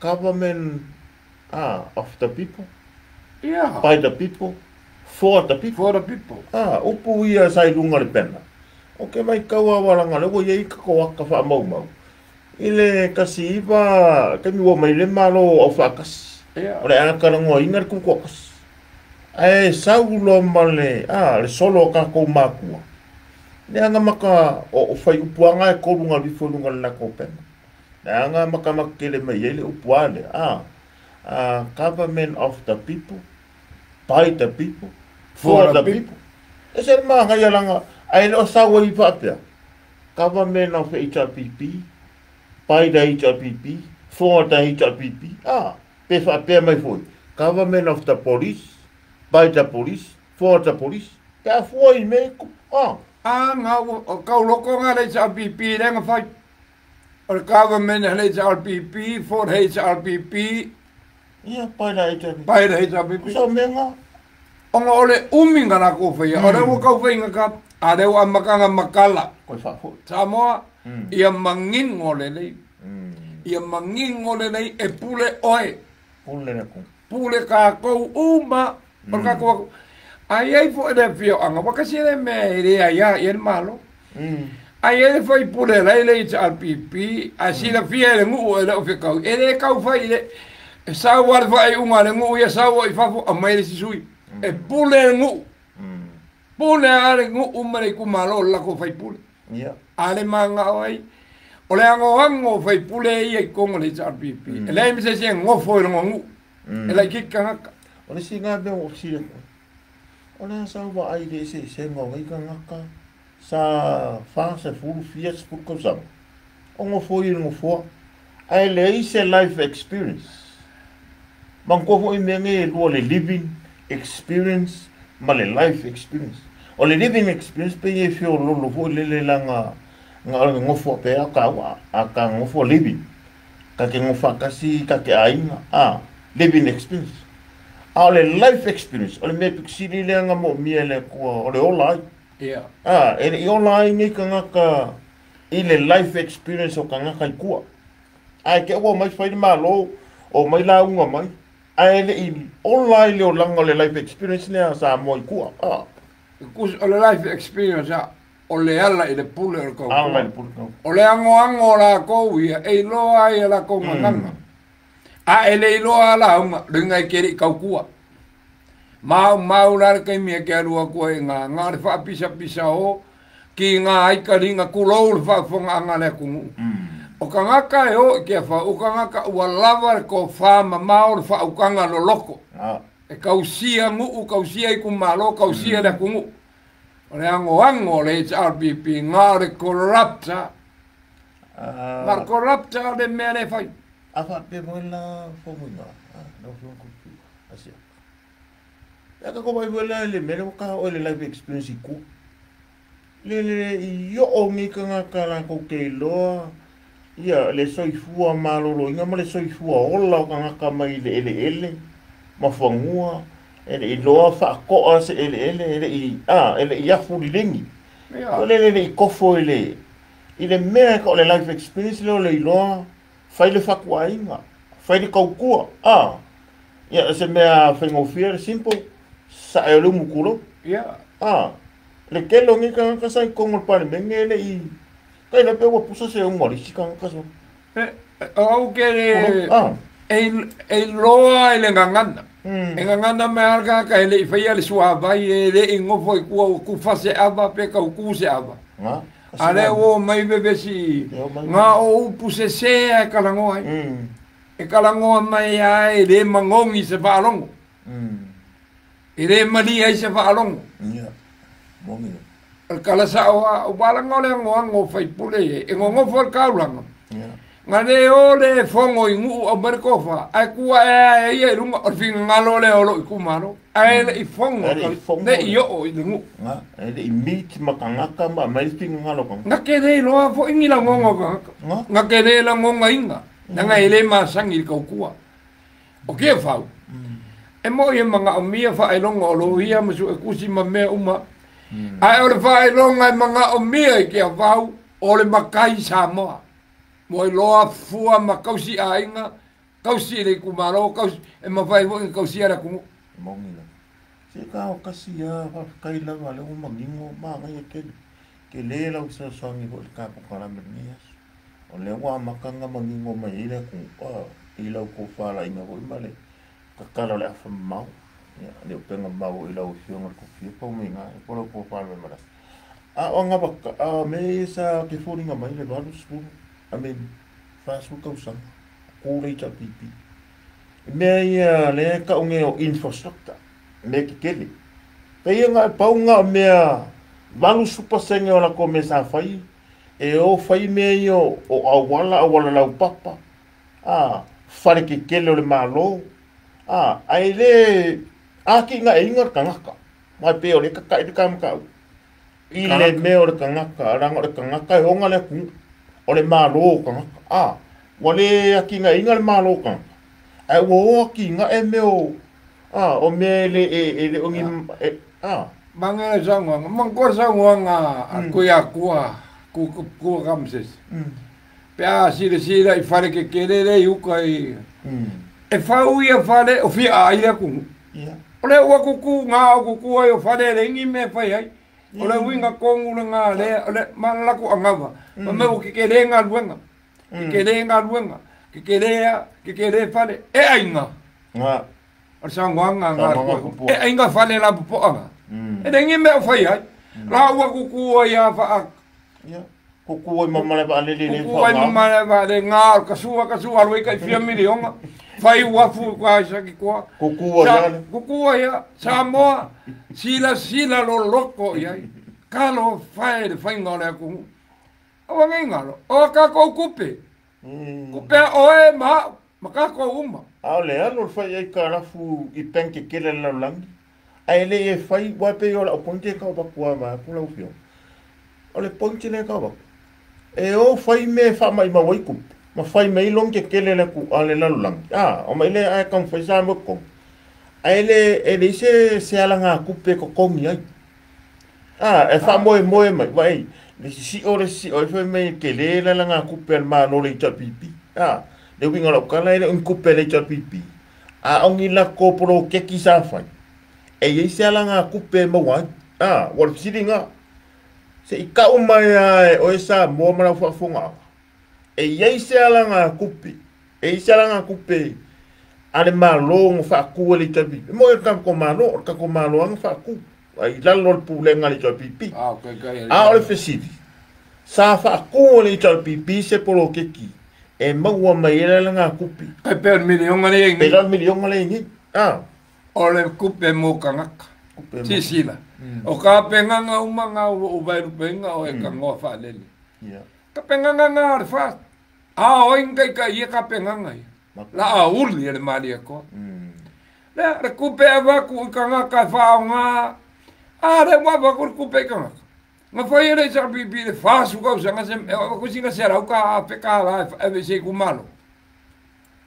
government of the people, by the people, for the people. For the people. Upu ia sa i luga o le banner. Ou te matau lava leaga o lea ua i ai tatou ata faamaumau i le 19 taimi ua omai le Malo Aufaatasi. O le a talanoaina le Tutoatasi. Ae sau loa ma le, le solo a tatou matua, leaga maka o fai upu lava na e tolu na alu ifo i luga o le latou banner. Leaga matamata tele mai ai le upu a lea, government of the people, by the people, for the people. E se le manaia leaga, ae le o sau ai faapea, government of HRPP, By the HRPP, for the HRPP, a, pe faapea mai foi, Government of the Police, by the Police, for the Police, pe a fua i mea i a. A nga o kauloko nga le HRPP le nga fai. O le government le HRPP, for the HRPP. Ia, by the HRPP. By the HRPP. So mea nga. Onga o le umi nga la ko whaia. O le ua kau whai nga ka, a le ua makanga makala. Koe whaafoi. Samoa, ia mangingo le lei. Ia mangingo le lei e pule oe. Pule le ku. Pule kākou uma. O le kākou aku. Ai ai fo ele fio anga. Waka si ele mea e lea ia i ele malo. Ai ele fai pule lei le HRPP. A sila fia ele ngu ele o whikau. Ele e kau fai le. E sau wale fai unga le ngu ia sau i fafo a mai le sisui. E pule le ngu. Pule ale ngu umare ku malo la ko fai pule. Ale manga oi. O le ango ango fai pule ia i kongo le HRPP. E le mise se ngofo i ngu. E lai ki kangaka. O le singa me o sile. O le sa wa ai le se se ngo ngai kangaka. Sa fa se fulu fia se fulu kausa. O ngofo i ngofo. Ai le i se life experience. Manko fo i me nge lua le living experience ma le life experience. O le living experience pe ye fio lolo fo le le langa nga ngofo pe a ka wa a ka ngofo living. Ka ke ngofa kasi ka ke ainga a living experience. A o le life experience o le me piksili le nga mo mia le ko o le ola ai. A e le ola ai ni ka ngaka i le life experience o ka ngaka i kua. Ai ke o mai fai malo o mai la unga mai. Ai le i ola i le olanga le life experience le sa mo i kua. A o le life experience a o le ala i le pule o le kau. Ala i le pule kau. O le ango ango la kou ia, e iloa ai la kou manganga. A e le iloa la unga, ringa i keri kau kua. Mau mau la le kaimia ke alua kua e ngā, ngā le whaapisa pisa o, ki ngā aika ringa kulou le whaafonga anga le kungu. O ka ngaka e o i kia wha, o ka ngaka ua lava le ko wha mamao le whaukanga lo loko. E kausia nguu, kausia i kumalo, kausia le kungu. O le ango ango le HRPP, ngā le korapta. Ngā le korapta le mea le whai. A wha pe mo la whamunga, lau whio kupi, asia. Ia ka ko mai wela le mea ka o le life experience i ku. Le le i o ngi ka ngā ka la ko ke loa. Ia le soifua malolo inga ma le soifua ola o ka ngā mai le ele ele. Ma whangua. Ele i loa whaakoa se ele ele ele i a ele i afu li lengi. O le le i kofo i le mea ka o le life experience le o le i loa whai le whakua inga. Whai le kaukua. A ia se mea whaingofia le simple. Sa e le mukulo. A le kelo ngi ka ka sai kongo pa le menge le i kai le pe wa pusa se o mori si ka ka so. O ke le e loa e le ngangana. E ngangana me alga ka ele i whaia le suavai e le i ngofo i kua ku fase ava pe ka ku se ava. A le o mai bebesi ngā o upu se se e kalangoa ai. E kalangoa mai ai le mangongi se whaalongo. E le mali ai se whaalongo. Ia, mongi. O kalasa o walanga le ango whai pule e. E ngongofo le kaulanga. Ngā le o le whongo i ngu o marikofa. Ai kua e ia i runga o whinga ngalo le olo i kumaro. Ai le i whongo. Le i o i le ngu. Ngā, e le i miti makangaka ma mai whinga ngalo kanga. Ngā ke le loa fo ingi la ngongo kanga. Ngā ke le la ngonga inga. Ngā e le masangi i kaukua. O kia whau. E mo i manga o mia whaelonga o lohia masu e kusi ma mea uma. Ai o le whaelonga e manga o mia i kia whau o le makai Samoa. Mo i loa fua ma kausi a inga, kausi le kumaro, kausi, e mawhai wo i kausi ara kumu. Mongi la. Se ka o kasi a whakakai lava le o mangingo maa ngai e kele. Ke le lau sa sangi ho le kapo karame ni aso. O le wa makanga mangingo mai i le ku, i lau ko whala inga ho i male. Kakala le afa mau. Ia, le upenga mau i lau fionga le kufia pau me ngā, e pola ko whala me mara. A o ngā waka, a me sa ke fōringa mai le walu spuru. I mean, whāsu kausanga, kōrei ta pipi. Mea ia le ka unge o infrastructure, mea ke kele. Pei ngā paunga mea 80% o la ko me sa whai, E o fai mea ia o auala, auala laupapa, fale kekele o le Malo, ae le atigaeina le tagata. Ma e pei o lea e tata'i le ta mataupu i le mea o le tagata, leaga o le tagata e ona le atunuu, o le Malo o tagata. Ua le atigaeina le Malo o tagata, ae ua o atinae mea o, o mea e le, e le o ni, Manaia le saunoaga, manatua le saunoaga a Tuiatua Kua Kamasese. Pe a silasila i fale tetele lea i uta i, e fau ia fale o fia ai le atunuu. O lea ua tutu na o tutu ai o fale e leai ni mea e fai ai. O le uiga tonu lena lea, o le ma le latou anava, fai mai ua tetele galuega, tetele galuega, tetele a, tetele fale, e aiga. O le saunoaga na e aiga fale lapopoa na. E leai ni mea o fai ai. La ua tutu ai a faa Kuku ai ma malae vaalele le Kuku ai ma malae vaalele ngā o kasua kasua alu ai kai fia miliona. Fai uafu i Sakikoa. Kuku ai ale. Kuku ai a Samoa sila sila loloko i ai. Kalo fae le fainga o le atunuu. Aua nei galo, o tatou kupe. Kupe a oe ma au, ma tatou uma. A o le alu o le fai aitalafu i bank tetele a le lalolagi, ae le i e fai, aua e pei o lau point e tau avatu lava vaeatu lau Afioga. O le point lea e tau avatu, e o fai mea e faamaumau ai tupe, ma fai mai ai loan tetele a le lalolagi, a, omai lea ae taumafai Samoa e totogi, ae le, e leai se, se alagatupe e totogi ai. A, e faamoemoe mai, vaai, le sisio le sisio ai fai mai e tele le alagatupe a le Malo i le HRPP. A, le uiga o lau tala e le o ni tupe a le HRPP, a o ni latou poloketi sa fai, e i ai se alagatupe e maua ai. A, ua o le fesili lena, se i tau mai lava e oe Samoa ma lau faafofogaaga, e i ai se alagatupe, e i ai se alagatupe a le Malo na faatu e le HRPP. E moni o le tatou Malo, o le tatou Malo lava na faatu i lalo o le pulega a le HRPP. A o le fesili, sa faatu e le HRPP se poloketi e maua mai ai le alagatupe? E pei o le miliona lea e i nei. Pei la o le miliona lea e i nei. O le tupe mo tagata. Silasila, o tapenaga uma na ua ou vaelupeina o e tanoa faalele. Tapenaga na o le FAST. A o ai na taitai ia tapenaga ia? La a uli e le Malietoa. Lea, le tupe e avatu i tagata e faaaoga, a lea ua avatu le tupe i tagata. Na fai e le HRPP i le 40 tausaga se, e avatu sina 100,000 tala e ave i se itumalo.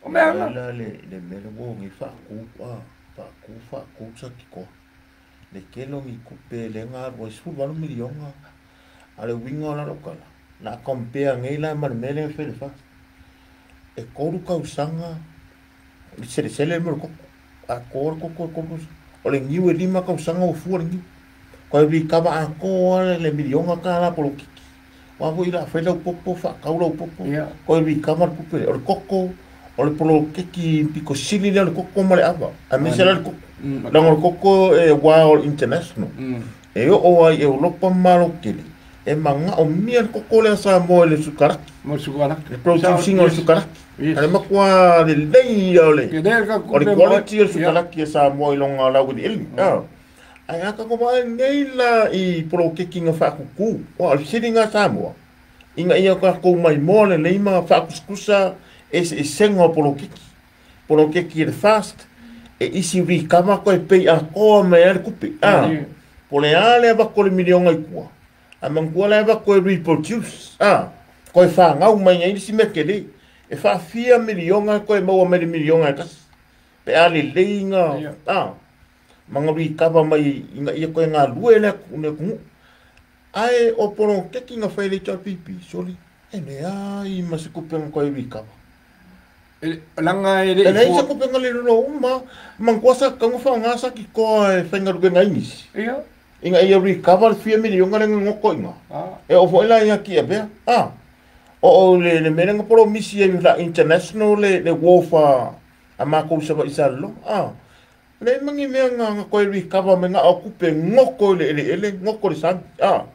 O mea na. La le le mea le ua nei faatu a faatu faatu Satikoa. Le tele o ni tupe lea na alu ai 18 miliona. A o le uiga o la lau tala, na a compare nei la ma le mea lea na fai i le FAST. E 3 tausaga le selesele le mea o le koko. A to le koko e 3 tausaga. O le niu e 5 tausaga ua fua le niu. Toe recover atoa lava le miliona tala polokiki. Aua foi o le a fai lau popo, faatau lau popo, toe recover le tupe lea. O le koko, o le poloketi pito sili lea o le koko ma le ava, aemaise la le koko. Leaga o le koko e wild international. E oo ai i Europa ma Malo tele, e manaomia le koko lea a Samoa i le sukaraki. Mo le sukaraki. Le producing o le sukaraki. A le matua lelei ia o le, o le quality o le sukaraki a Samoa i lona laueleele. Ae a tatou vaai nei la i poloketi na faakuku, aua o le fesili lena a Samoa, ina ia tatou maimoa lelei ma faakusakusa eseesega o poloketi. Poloketi e le FAST, e isi recover toe pay atoa mai ai le tupe. A, po o le a le avatu o le miliona i tua, ae manatua la e avatu e reproduce, a, toe fanau mai ai le isi mea tele. E faafia miliona e toe maua mai le miliona e tasi, pe a lelei na, a, ma na recover mai ina ia toe galue le atunuu. Ae o poloketi na fai e le HRPP, soli, e leai ma se tupe na toe recover. Leaga e le E leai se tupe na lililo uma, manatua sa tatau ona faaaoga sa titoa e faigaluega ai nisi. Ina ia recover le fia miliona lea na goto i ina. E oo foi la ia Tiavea, a, o le mea lea na polomisi ai la international le wharf a matou i Savaii i Salelologa, a. Leai ma ni mea na toe recover mai, na o tupe goto i le eleele, goto i le sami, a.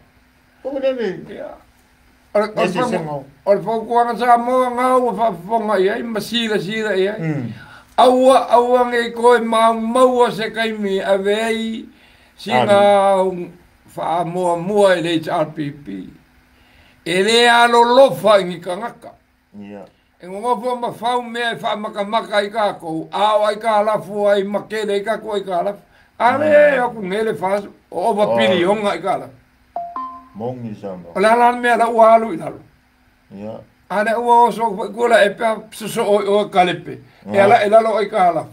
Foi lea le eseesega o. O le fautuaga Samoa na ua faafofoga i ai ma silasila i ai, aua aua nei toe maumaua se taimi e ave ai sina faamuamua i le HRPP. E lē alolofa i ni tagata. Ia. E nonofo ma fau mea e faamakamaka ai tatou, a o aikalafu ai ma tele ai tatou aikalafu. A lea e o atu nei le FAST, o ova piliona aikalafu. Moni saunoaga. O le a la le mea la ua alu i lalo? Ia. A lea ua oso atu foi Tuilaepa sosoo i oe Kalepe, e ala i lalo aikalafu.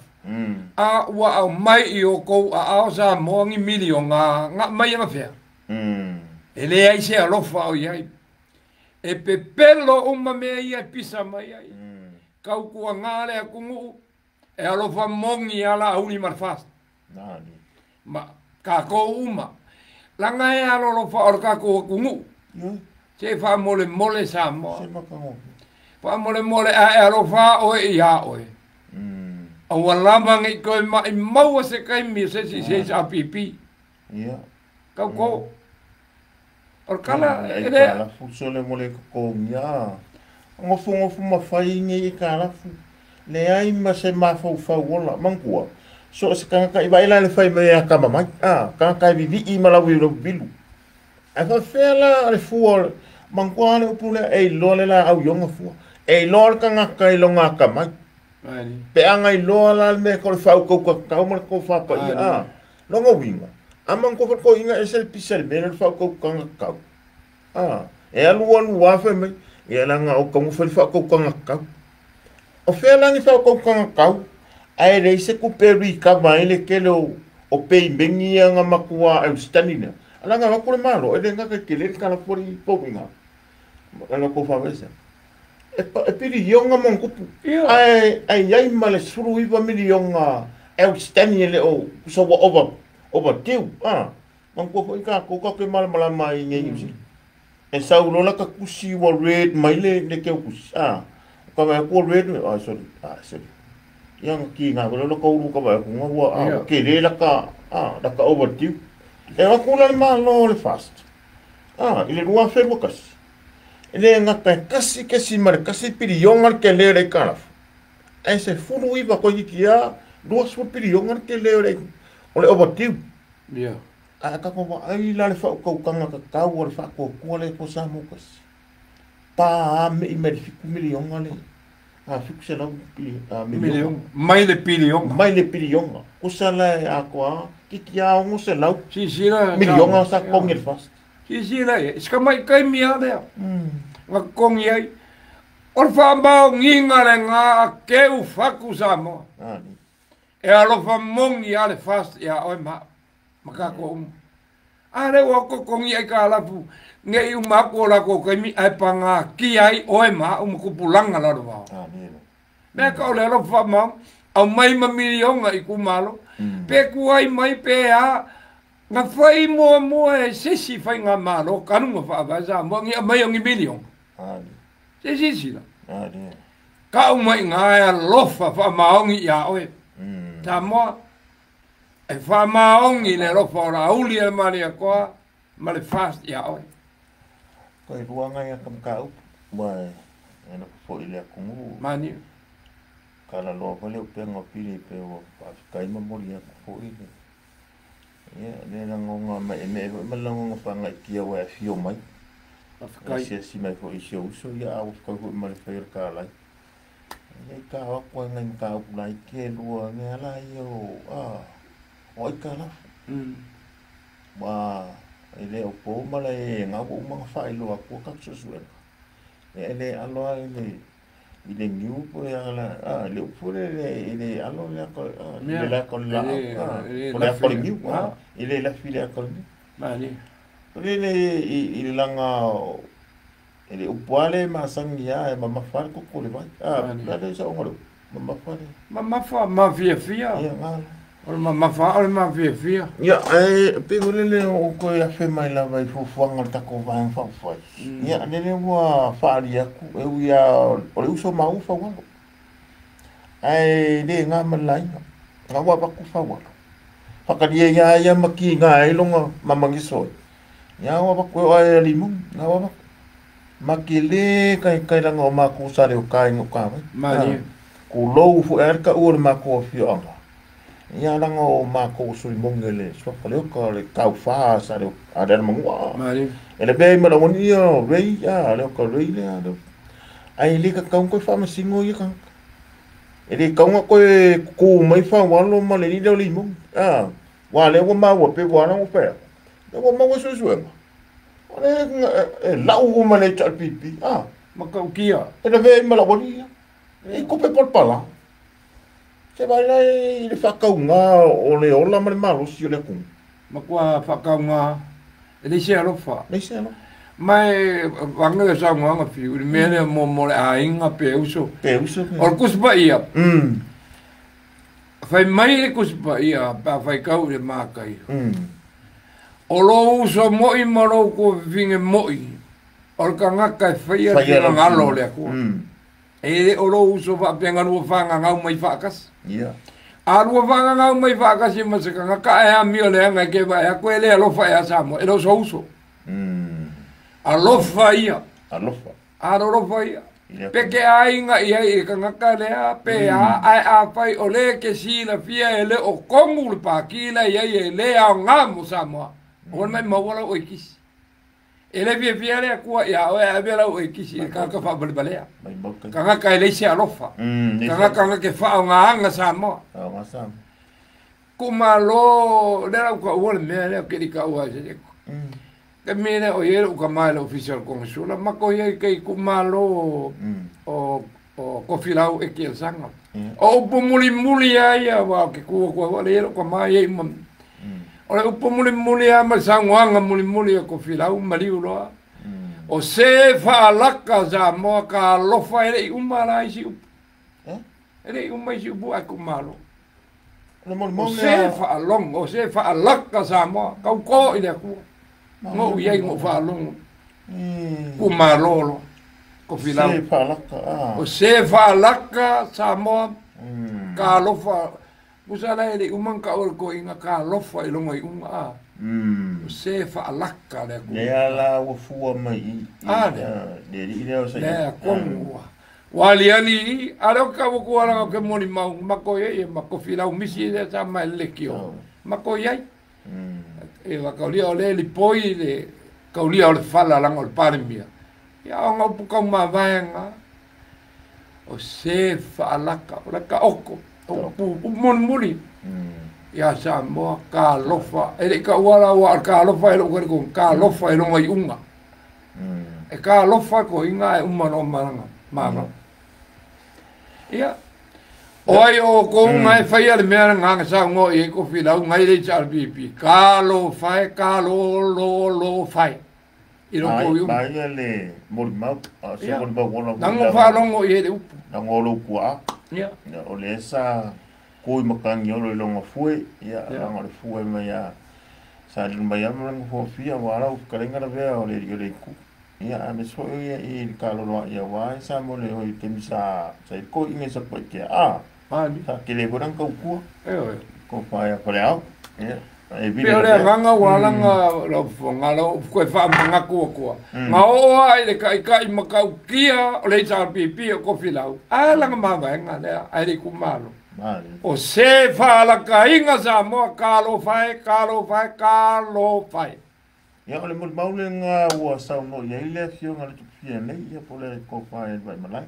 A ua aumai i outou aao Samoa ni miliona na aumai anafea? E leai se alofa o i ai. E pepelo uma mea ia e pisa mai ai. Tautuaga le atunuu e alofa moni a Laauli ma le FAST. Ma tatou uma. Leaga e alolofa o le tatou atunuu. Se faamolemole Samoa. Faamolemole a e alofa oe iā oe. Aua lava ne i toe maimau se taimi o se isi i se HRPP. Tauto. O le tala e le. Aikalafu sole mo le totogia. Nofonofo ma fai nei aikalafu. Leai ma se mafaufau ola. Manatua, so o se tagata i vaai la le fai mai e atamamai. Tagata e vivii ma lau i lou vilu. Ae faapefea la le fua o le. Manatua le upu lea, e iloa le laau i ona fua. E iloa le tagata i lona atamai. Pe a na iloa la le mea o le faautautatatau ma le tofa paia. Lona uiga, a manatua foi le toeaina ese le pisa i le mea lea o le faautautaga tatau. E alu alu lava fai mai, ia leaga o taumafai le faautautaga tatau. O fea la ni faautautaga tatau, ae leai se tupe e recover ai le tele o peimeni ia na matua outstanding lea. Leaga e o atu le Malo, e le gata e tele le tala fua i pouiga. E tou faavaese. E piliona ma ona tupu. Ae i ai ma le 19 miliona outstanding e le o tusa ua over overdue. Manatua foi tatou tatou te malamalama ai i nei Niu Sila. E sau loa lata tusi ua red mai le keu tusi. O ka vaai atu ua red, sorry, sorry. Ia na kiga foi lea o lata ulu ka vaai atu ua tele lata lata overdue. E o atu la le Malo o le FAST. I le 2021. E le gata e 1.1 piliona le tele o le aitalafu. Ae 19 toeitiiti lava 20 piliona le tele o le overdue. Ae a tatou vaai la le faautautaga tatau a le faatuatua le Atua Samoa tasi. Pa mei mai le 7 miliona le 700 miliona. Mai le piliona. Mai le piliona. Tusa la e atoa toeitiiti lava 600 Silasila miliona sa totogi e le FAST. Silasila i ai, si tamaitai mea lea na totogi ai. O le faamaoniga lena a teu fatu Samoa. E alofa moni lava le FAST ia oe ma au, ma tatou uma. A lea ua totogi aitalafu ne i uma atu o latou taimi ae pagatia ai oe ma au ma tupulaga lalovaoa. Mea ka o le alofa faamaoni, aumai ma miliona i itumalo, pe tuai mai pe a, na fai muamua e se isi faigamalo talu ona faavae Samoa ni aumai o ni miliona. Se silasila. Tau mai i ina e alofa faamaoni ia oe. Samoa, e faamaoni le alofa o Laauli e le Malietoa ma le FAST ia oe. Toe lua nai ata mataupu, ua e nofo foi i le atunuu. Mania. Talaloa foi le upega o pili pe ua faafetai ma momoli atu foi le ia le lagona meemee foi ma le lagona faagaeetia ua e afio mai. Faafetai. Asiasi mai foi i si ou uso, ia a ua fetau foi ma le fai o le talai. Ia i ta o atu ai nai mataupu laiti e lua mea la ia o o aitalafu. Ua e le o po ma le ga ua uma ona faailoa atu tatou suesuega. Ia e le alo lava i le niu po o le le upu foi lele e le alo le ata i le ata o le laau, po o le ata o le niu, e le lafi i le ata o le niu. Malie. Lele i le laga e le upu lava lea e masani lava e mamafa lava le koko o le vai. O le a le saoga o le upu? Mamafa le. Mamafa, mafiafia. Ia, galo. O le mamafa o le mafiafia. Ia, ae pei foi lele o toe afe mai lava i fuafuaga o le tatou Vaega Faaupufai. Ia, lele ua faaali atu, e ui lava o le uso maua Faualo. Ae le na ma le laina. Na ua avatu Faualo. Faatalie ia ia ma kiga ai lona mamagiso ai. Ia ua avatu e oo lava i Alimoni. Na ua avatu. Ma te le taitai leaga o matou sa le o tai i gauta vai. Malie. Tulou foi lava le taua o le matou afioaga. Ia laga o makou o solimogi le suafa le oka o le taufā sa le a le Alamanu'a. E lavea ai ma le auali'i ia o Ray, a le oka Ray lea ae le tatau ona toe faamasino ia tagata. E le tatau ona toe tutu mai Faualo ma le alii lea o Leimogi, a aua o lea ua maua pei ua ala ona ou fai atu, lea ua maua suesuega, o lea e lau uma e le HRPP, a Matautia. E lavea ai ma le aualii ia. E i tupe palapala. Se vaai la i le faatauga o le ola ma le malosi o le atunuu. Matua faatauga e leai se alofa. Leai se alofa. Ma e vage le saunoaga Fiu i le mea lea mo le aiga pe uso. Pe uso pe. O le Tusi Paia. Fai mai le Tusi Paia pe a faitau i le Mataio. O lou uso moi ma lou tuafafine moi, o le tagata e faia le finagalo o le Atua. E le o lou uso faapea na lua fagagau mai faatasi. A lua fagagau mai faatasi ma se tagata ae amio leaga e te vaai atu e le alofa ea Samoa, e le o sou uso. Alofa ia. Alofa. Alolofa ia. Pe te aiga i ai i le tagata lea, pe a, ae afai o lea e te silafia e le o tonu le pati la i ai e le aoga mo Samoa, aua le maimau lau oikisi. E le fiafia le Atua ia oe ae ave lau oikisi i le tagata faavalevalea. Tagata e leai se alofa. Tagata na te faaaogaaga Samoa. Kumalo, lea la ua taua le mea lea, ou te le i taua ai se isi. Taimi lea o i ai lou tama i le ofisa o le Konesula, matou i ai i tai itumalo o Tofilau Eti Alesana. O upu mulimuli lava ia, aua ou te tu atu ai foi, lea e i ai lou tama e i ai uma. O le upu mulimuli lava ma le saunoaga mulimuli a Tofilau, maliu loa, o se faalaka Samoa ka alofa e le i uma la isi upu. E le i uma isi upu ae tuumalo. O se faalogo, o se faalaka Samoa, tauto i le Atua. Noʻu i ai noʻu faalogo. Tuumalo loa. Tofilau. O se faalaka Samoa, ka alofa. Pusa la e le i uma ona taua e le toeaina ka alofa i lona iuga, a. O se faalaka le Atua. Lea la ua fua mai i i lea. Le alii lea o Saia. Lea tonu ua. Ua aliali i, a lea ou te tau atu lava leaga ou te molimau, matou i ai ma Tofilau misi lea sa ma i le leitio, matou i ai. E kaulia o lea e lipoi le kaulia o le fala leaga o le Palemia, ia o ana upu taumavaega, o se faalaka, o le taoto, o upu, upu mulimuli ia Samoa, talofa, e le i taua la aua o le talofa e lou talitonu, talofa i lona iuga. E talofa toeaiina ae uma loa ma lana malo. Ia, o ai o outou na e faia le mea lena na saunoa i ai Tofilau na i le HRPP, talofa e, talololofa e i lo outou iuga. Maia le molimau, a o se molimau ola foi. Lana faalogo i ai le upu. Leaga o lou tuaa, o lea sa tu i Matagiolo i lona fue, ia, leaga o le fue mai a sa lilo mai lava ma lona fuafia, aua lau fetalaiga lavea o le alii o le itu. Ia, aemaise foi o ia i le kaloloa'i aua sa mo le oi taimi sa sa i le toeaina i Satupaitea, a, sa tele foi lana tautua. Tofa ia Faleao, ia, e Pei o le agaga ua ala ona lau fofoga, lau toe faamanatu atua, na oo lava i le taitai matautia o le HRPP o Tofilau, a lana mavaega lea ae le itumalo. O se faalakaiga Samoa, talofa e, talofa e, talofa e. Ia, o le molimau lena ua saunoa i ai le Afioga i le Tupufia nei, ia po o le Tofa ia Vaimalae.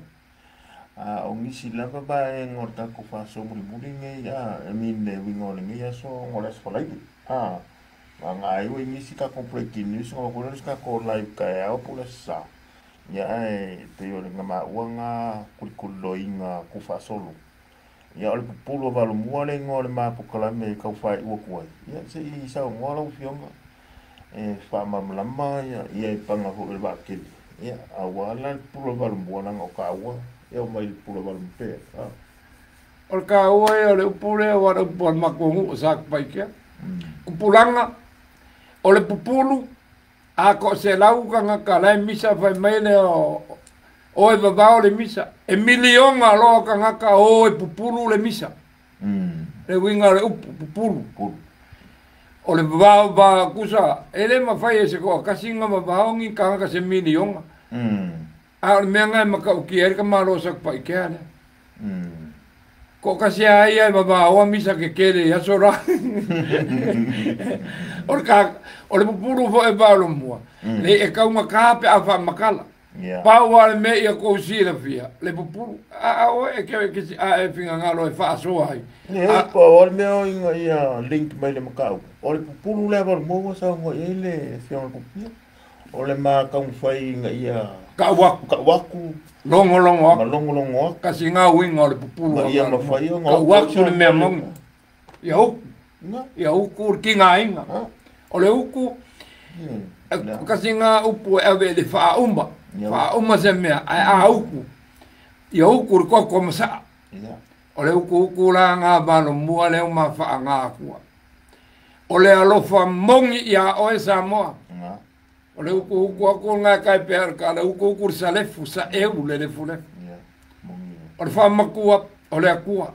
A o nisi lava vaega o le tatou faasoa mulimuli nei, a, I mean le uiga o lenei aso ona o le Aso Faraile, a, vagana ai ua i nisi tatou breaking news ona avatu lea o se tatou live taeao po o le Aso Sa. Ia ae pei o le maua na kulikuliloina tuufaasolo. Ia o le pupulu o Valomua le igoa o le ma polokalame e tau faaiu atu ai. Ia se i saunoa lau Afioga e faamalamalama ia i paga foi o le vaatele. Ia aua la le pupulu o Valomua leaga o taua e omai i le pupulu o Valomua pea. O le taua ia o le upu lea aua o le upu a le matou nuu o Satupaitea. Tupulaga, o le pupulu, a toaselau tagata la e misa fai mai lea o e vavao le misa. E miliona loa tagata o e pupulu le misa. Le uiga o le upu pupulu. O le vavao va kusa, e le mafai e se toatasi ona vavao ni tagata se miliona. A o le mea lena e matautia ai le tamaloa o Satupaitea lea. Toatasi a ia e vavaoa misa kekele i aso la. O le ka, o le pupulu foʻi e vaolomua, le e kaugatā pe a faamakala. Pau lava le mea ia kou silafia, le pupulu. A oe e ke ke a e figagalo e faasoa ai. Le po o le mea o inga ia link mai le makau. O le pupulu le valomua ua saunoa i ai le Afioga i le Kupia. O le ma taumafai ina ia Kau aku. Kau aku. Logologo aku. Ma logologo aku. Kasi ngā uiga o le pupulu. Ma ia mafai ona Kau aku le mea moni. Ia uku. Ia uku le tigaina. O le uku, kasi ngā upu e ave i le faauma. Faauma se mea, ae a uku. Ia uku le koko ma saa. O le uku uku la ngā valomua lea ua mafaagā akua. O le alofa moni iā oe Samoa. O le ukuuku aku lena e kai pea ka le ukuuku le salefu saeu le lefulefu. O le faamatua o le Atua.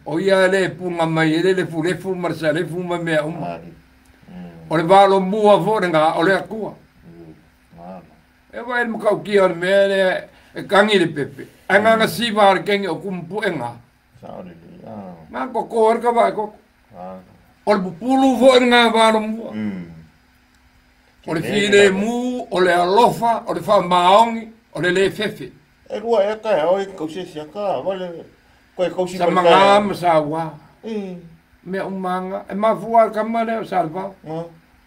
O ia e le puga mai ai le lefulefu ma le salefu ma mea uma. O le valomua foi lena o le Atua. E vaai i le matautia o le mea lea e kagi le pepe, ae gagasiva le kegi o kumupuʻega. Na koko ai le kavae koko. O le pupulu foi lena valomua. O le filemu, o le alofa, o le faamaoni, o le lē fefe. E lua ea taeao e kausi ai siaka vale koe kausi mai Samagā ma sauā. Mea uma lava na. E mafua le tama lea o Salevao.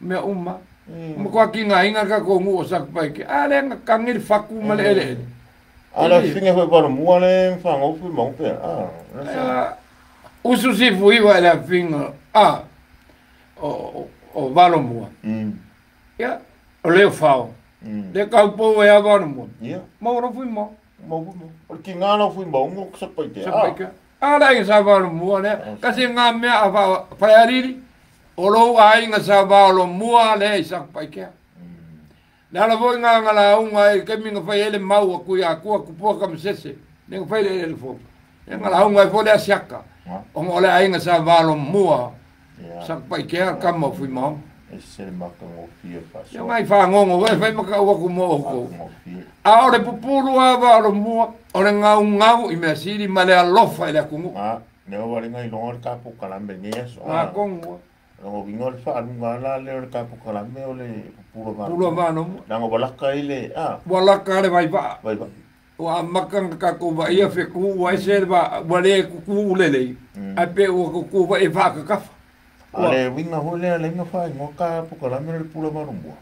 Mea uma. Ua matua tigaina le tatou nuu o Satupaitea. A lea na tagi le fatu ma le eleele. A le fafine foi valomua le fanau Fuimago pe a. Usu sifuiva i le afina a o Valomua. Ia, o leo fao. Le kaupou e a Valomua. Ia. Maua lau Fuimago. Maua Fuimago. O le tiga lau Fuimago o Satupaitea. Satupaitea. A le aiga sa Valomua lea. Kasi ngā mea a Falealili, o lou aiga sa Valomua lea i Satupaitea. Le ala foi ngā galauga i taimi na fai ai le mau a Tuiatua Tupua Tamasese, lea na fai le eleele fou. Lea galauga ai foi le asiata, ona o le aiga sa Valomua Satupaitea tama o Fuimaono. Ese le matagofie faasoa. Ia ngai fagogo foi fai ma tau atu mo outou. A o le pupulu lava o le mua, o le gaugau i mea sili ma le alofa i le atunuu. A, lea ua le gailoga le ta polokalame i lenei aso. A tonu lava. O lona uiga o le faaluga la lea o le ta polokalame o le pupulu a Pupulu a Valomua. Leaga ua laka ai le, a. Ua laka le vaivaa. Vaivaa. Ua amata ona tatou vaaia fetu ua ese le vaa, ua le tutu lelei, ae pe ua tutu foi e faatatafa. A o le uiga foi lea lea na faaigoa ta polokalame o le pula valomua,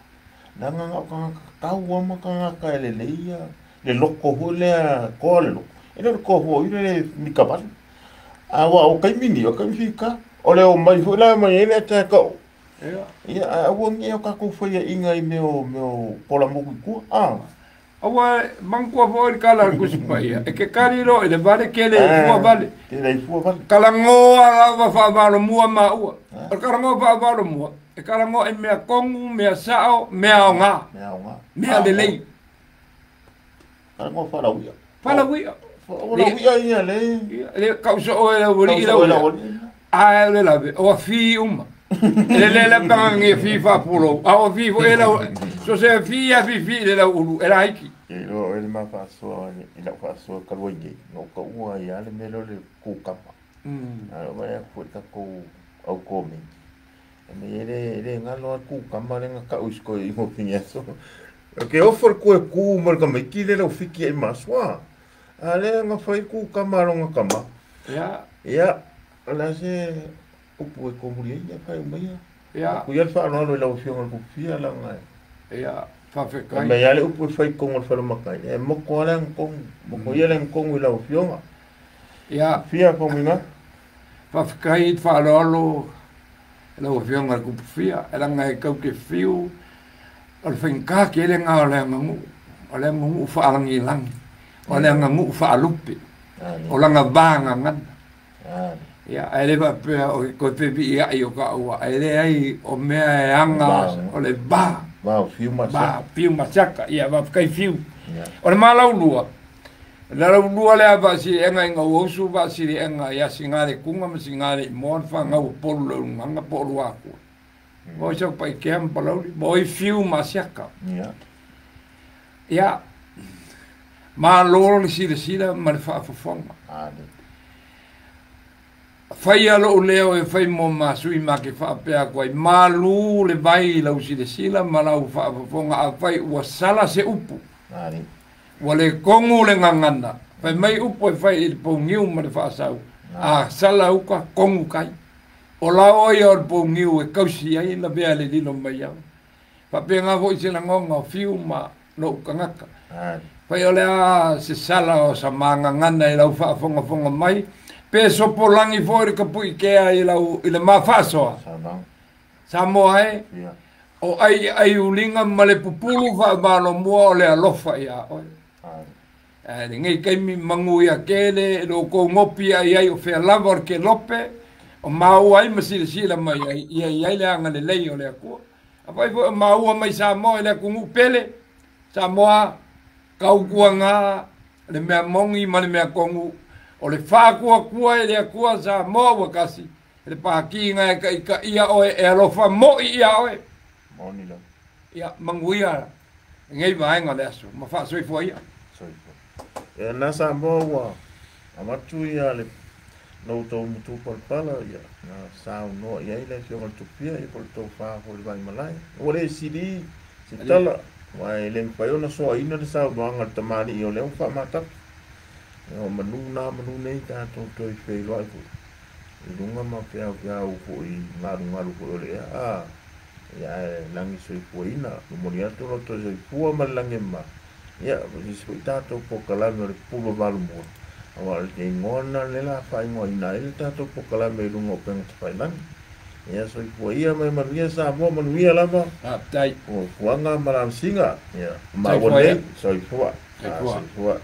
leaga na o tagata tatau lava ma tagata e lelei ia le loto foi lea, toa le loto. E le o le toa foi le mita vale. A ua o taimi nei, o taimi fita, o le omai foi la mai ai le ata e tau. Ia, ae aua ne i o tatou faiaina i mea o mea o pola motu i tua, a. Aua e manatua foi le tala a le Tusi Paia, e te kali loa i le vale, tele i fua vale. Tele i fua vale. Talanoa lava faavalomua maua. O le talanoa faavalomua, e talanoa i mea tonu, mea sao, mea aoga. Mea aoga. Mea lelei. Talanoa faalauia. Faalauia. O lauia ia le. Ia, le kau soo e le aualii lau. Ae o le lave, o afi uma. E le le la panga ngi fi faapulou, a o afi foi e lau, so se afi afi fi le lau ulu, e laiti. E iloa oe le ma faasoa i lau faasoa talu ai nei, na ou taua ai lava le mea lea o le kukama. A oo mai atu foi i le tatou au komeni, e mea e le galo lava le kukama lea na tau i si toeaina o Finiaso. Ou te ofo i le toe tu mai o le tamaiti lea i lau fiki ai ma aso a. A lea na fai le kukama a lona tama. Ia, o le a se upu e komuli ai, ia faaiu maia. Aku ia le faaaloalo i lau Afioga i le Kupufia leaga e. Ia, faafetai. Fai mai lava le upu e fai i totonu o le falematai, e moto lava le agatonu, moto ia le agatonu i lau Afioga. Ia. Fia Faumuina. Faafetai i le faaaloalo i lau Afioga i le Kupufia, e leaga e tau te fiu o le faigata tele lena o le aganuu, o le aganuu faalagilagi, o le aganuu faalupe, o lana vagagana. Ia, ae le faapea o ke toe feviiai o taua, ae leai o mea e aga o le va. Va o fiu ma Va fiu ma siaka. Ia, faafetai fiu. O le malaulua, o le alaulua lea faasiliega ina ua usu faasiliega ia Sigaletuga ma Sigaleimoa le fanau a Polu le Ulugaga po o Luatua. Ma oi Satupaitea ma Palauli, ma oi fiu ma Asiata. Ia, malo le silasila ma le faafofoga. Faia lo'u leo e fai mo masui ma ke faapea atu ai, malu le vai i lau silasila ma lau faafofoga afai ua sala se upu. Ua le kogu le gagana, fai mai upu e fai i le pougiu ma le faasau, a sala uka kogu kai. O lao ia o le pougiu e kausi ai lavea le lilo mai au. Faapega fo'i se lagona o Fiu ma lo'u tagata. Fai o le a se sala o sa magagana i lau faafogafoga mai, pe sopolagi fo'i le kapu'ikea i lau i le mafaasoa. Samoa e, o ai ai uliga ma le pupulu faamalomua o le alofa iā oe. Ae lenei taimi magu ia kele lo kou gopi ai ai o fea lava o le kelope o maua ai ma silasila mai ai ia i ai le agalelei o le Akua. Afai foi o maua mai Samoa i le atunuu pele, Samoa tautuaga le mea moni ma le mea tonu o le faakuakua i le Akua Samoa ua tasi le pakiga e taʻitaʻia oe e alofa moʻi ia oe. Ia manuia lenei vaega o le aso ma faasoifua ia. Ia na Samoa ua avatu ia le lo outou matupalapala ia na saunoa i ai le Afioga i le Tupia ia po o le tofa foi i le Vaimalae. Ua le sili se tala, aua e le mafai ona soaina le saunoaga a le tamalii o lea ua faamatapu. O manu na manu nei tatou toe feiloai foi i luga ma feaufeau foi galugalu foi o le ea. A ia ae lagi soifuaina, momoli atu lo outou soifua ma le lagi e mama. Ia, o se isi foi tatou polokalame o le Pupulu Valomua, aua o le igoa lena o lea o le a faaigoaina ai le tatou polokalame i luga o upega tafailagi. Ia, soifua ia ma ia manuia Samoa, manuia lava. Faafetai. Fuafuaga ma lalasiga. Ia, maua nei, soifua. Soifua.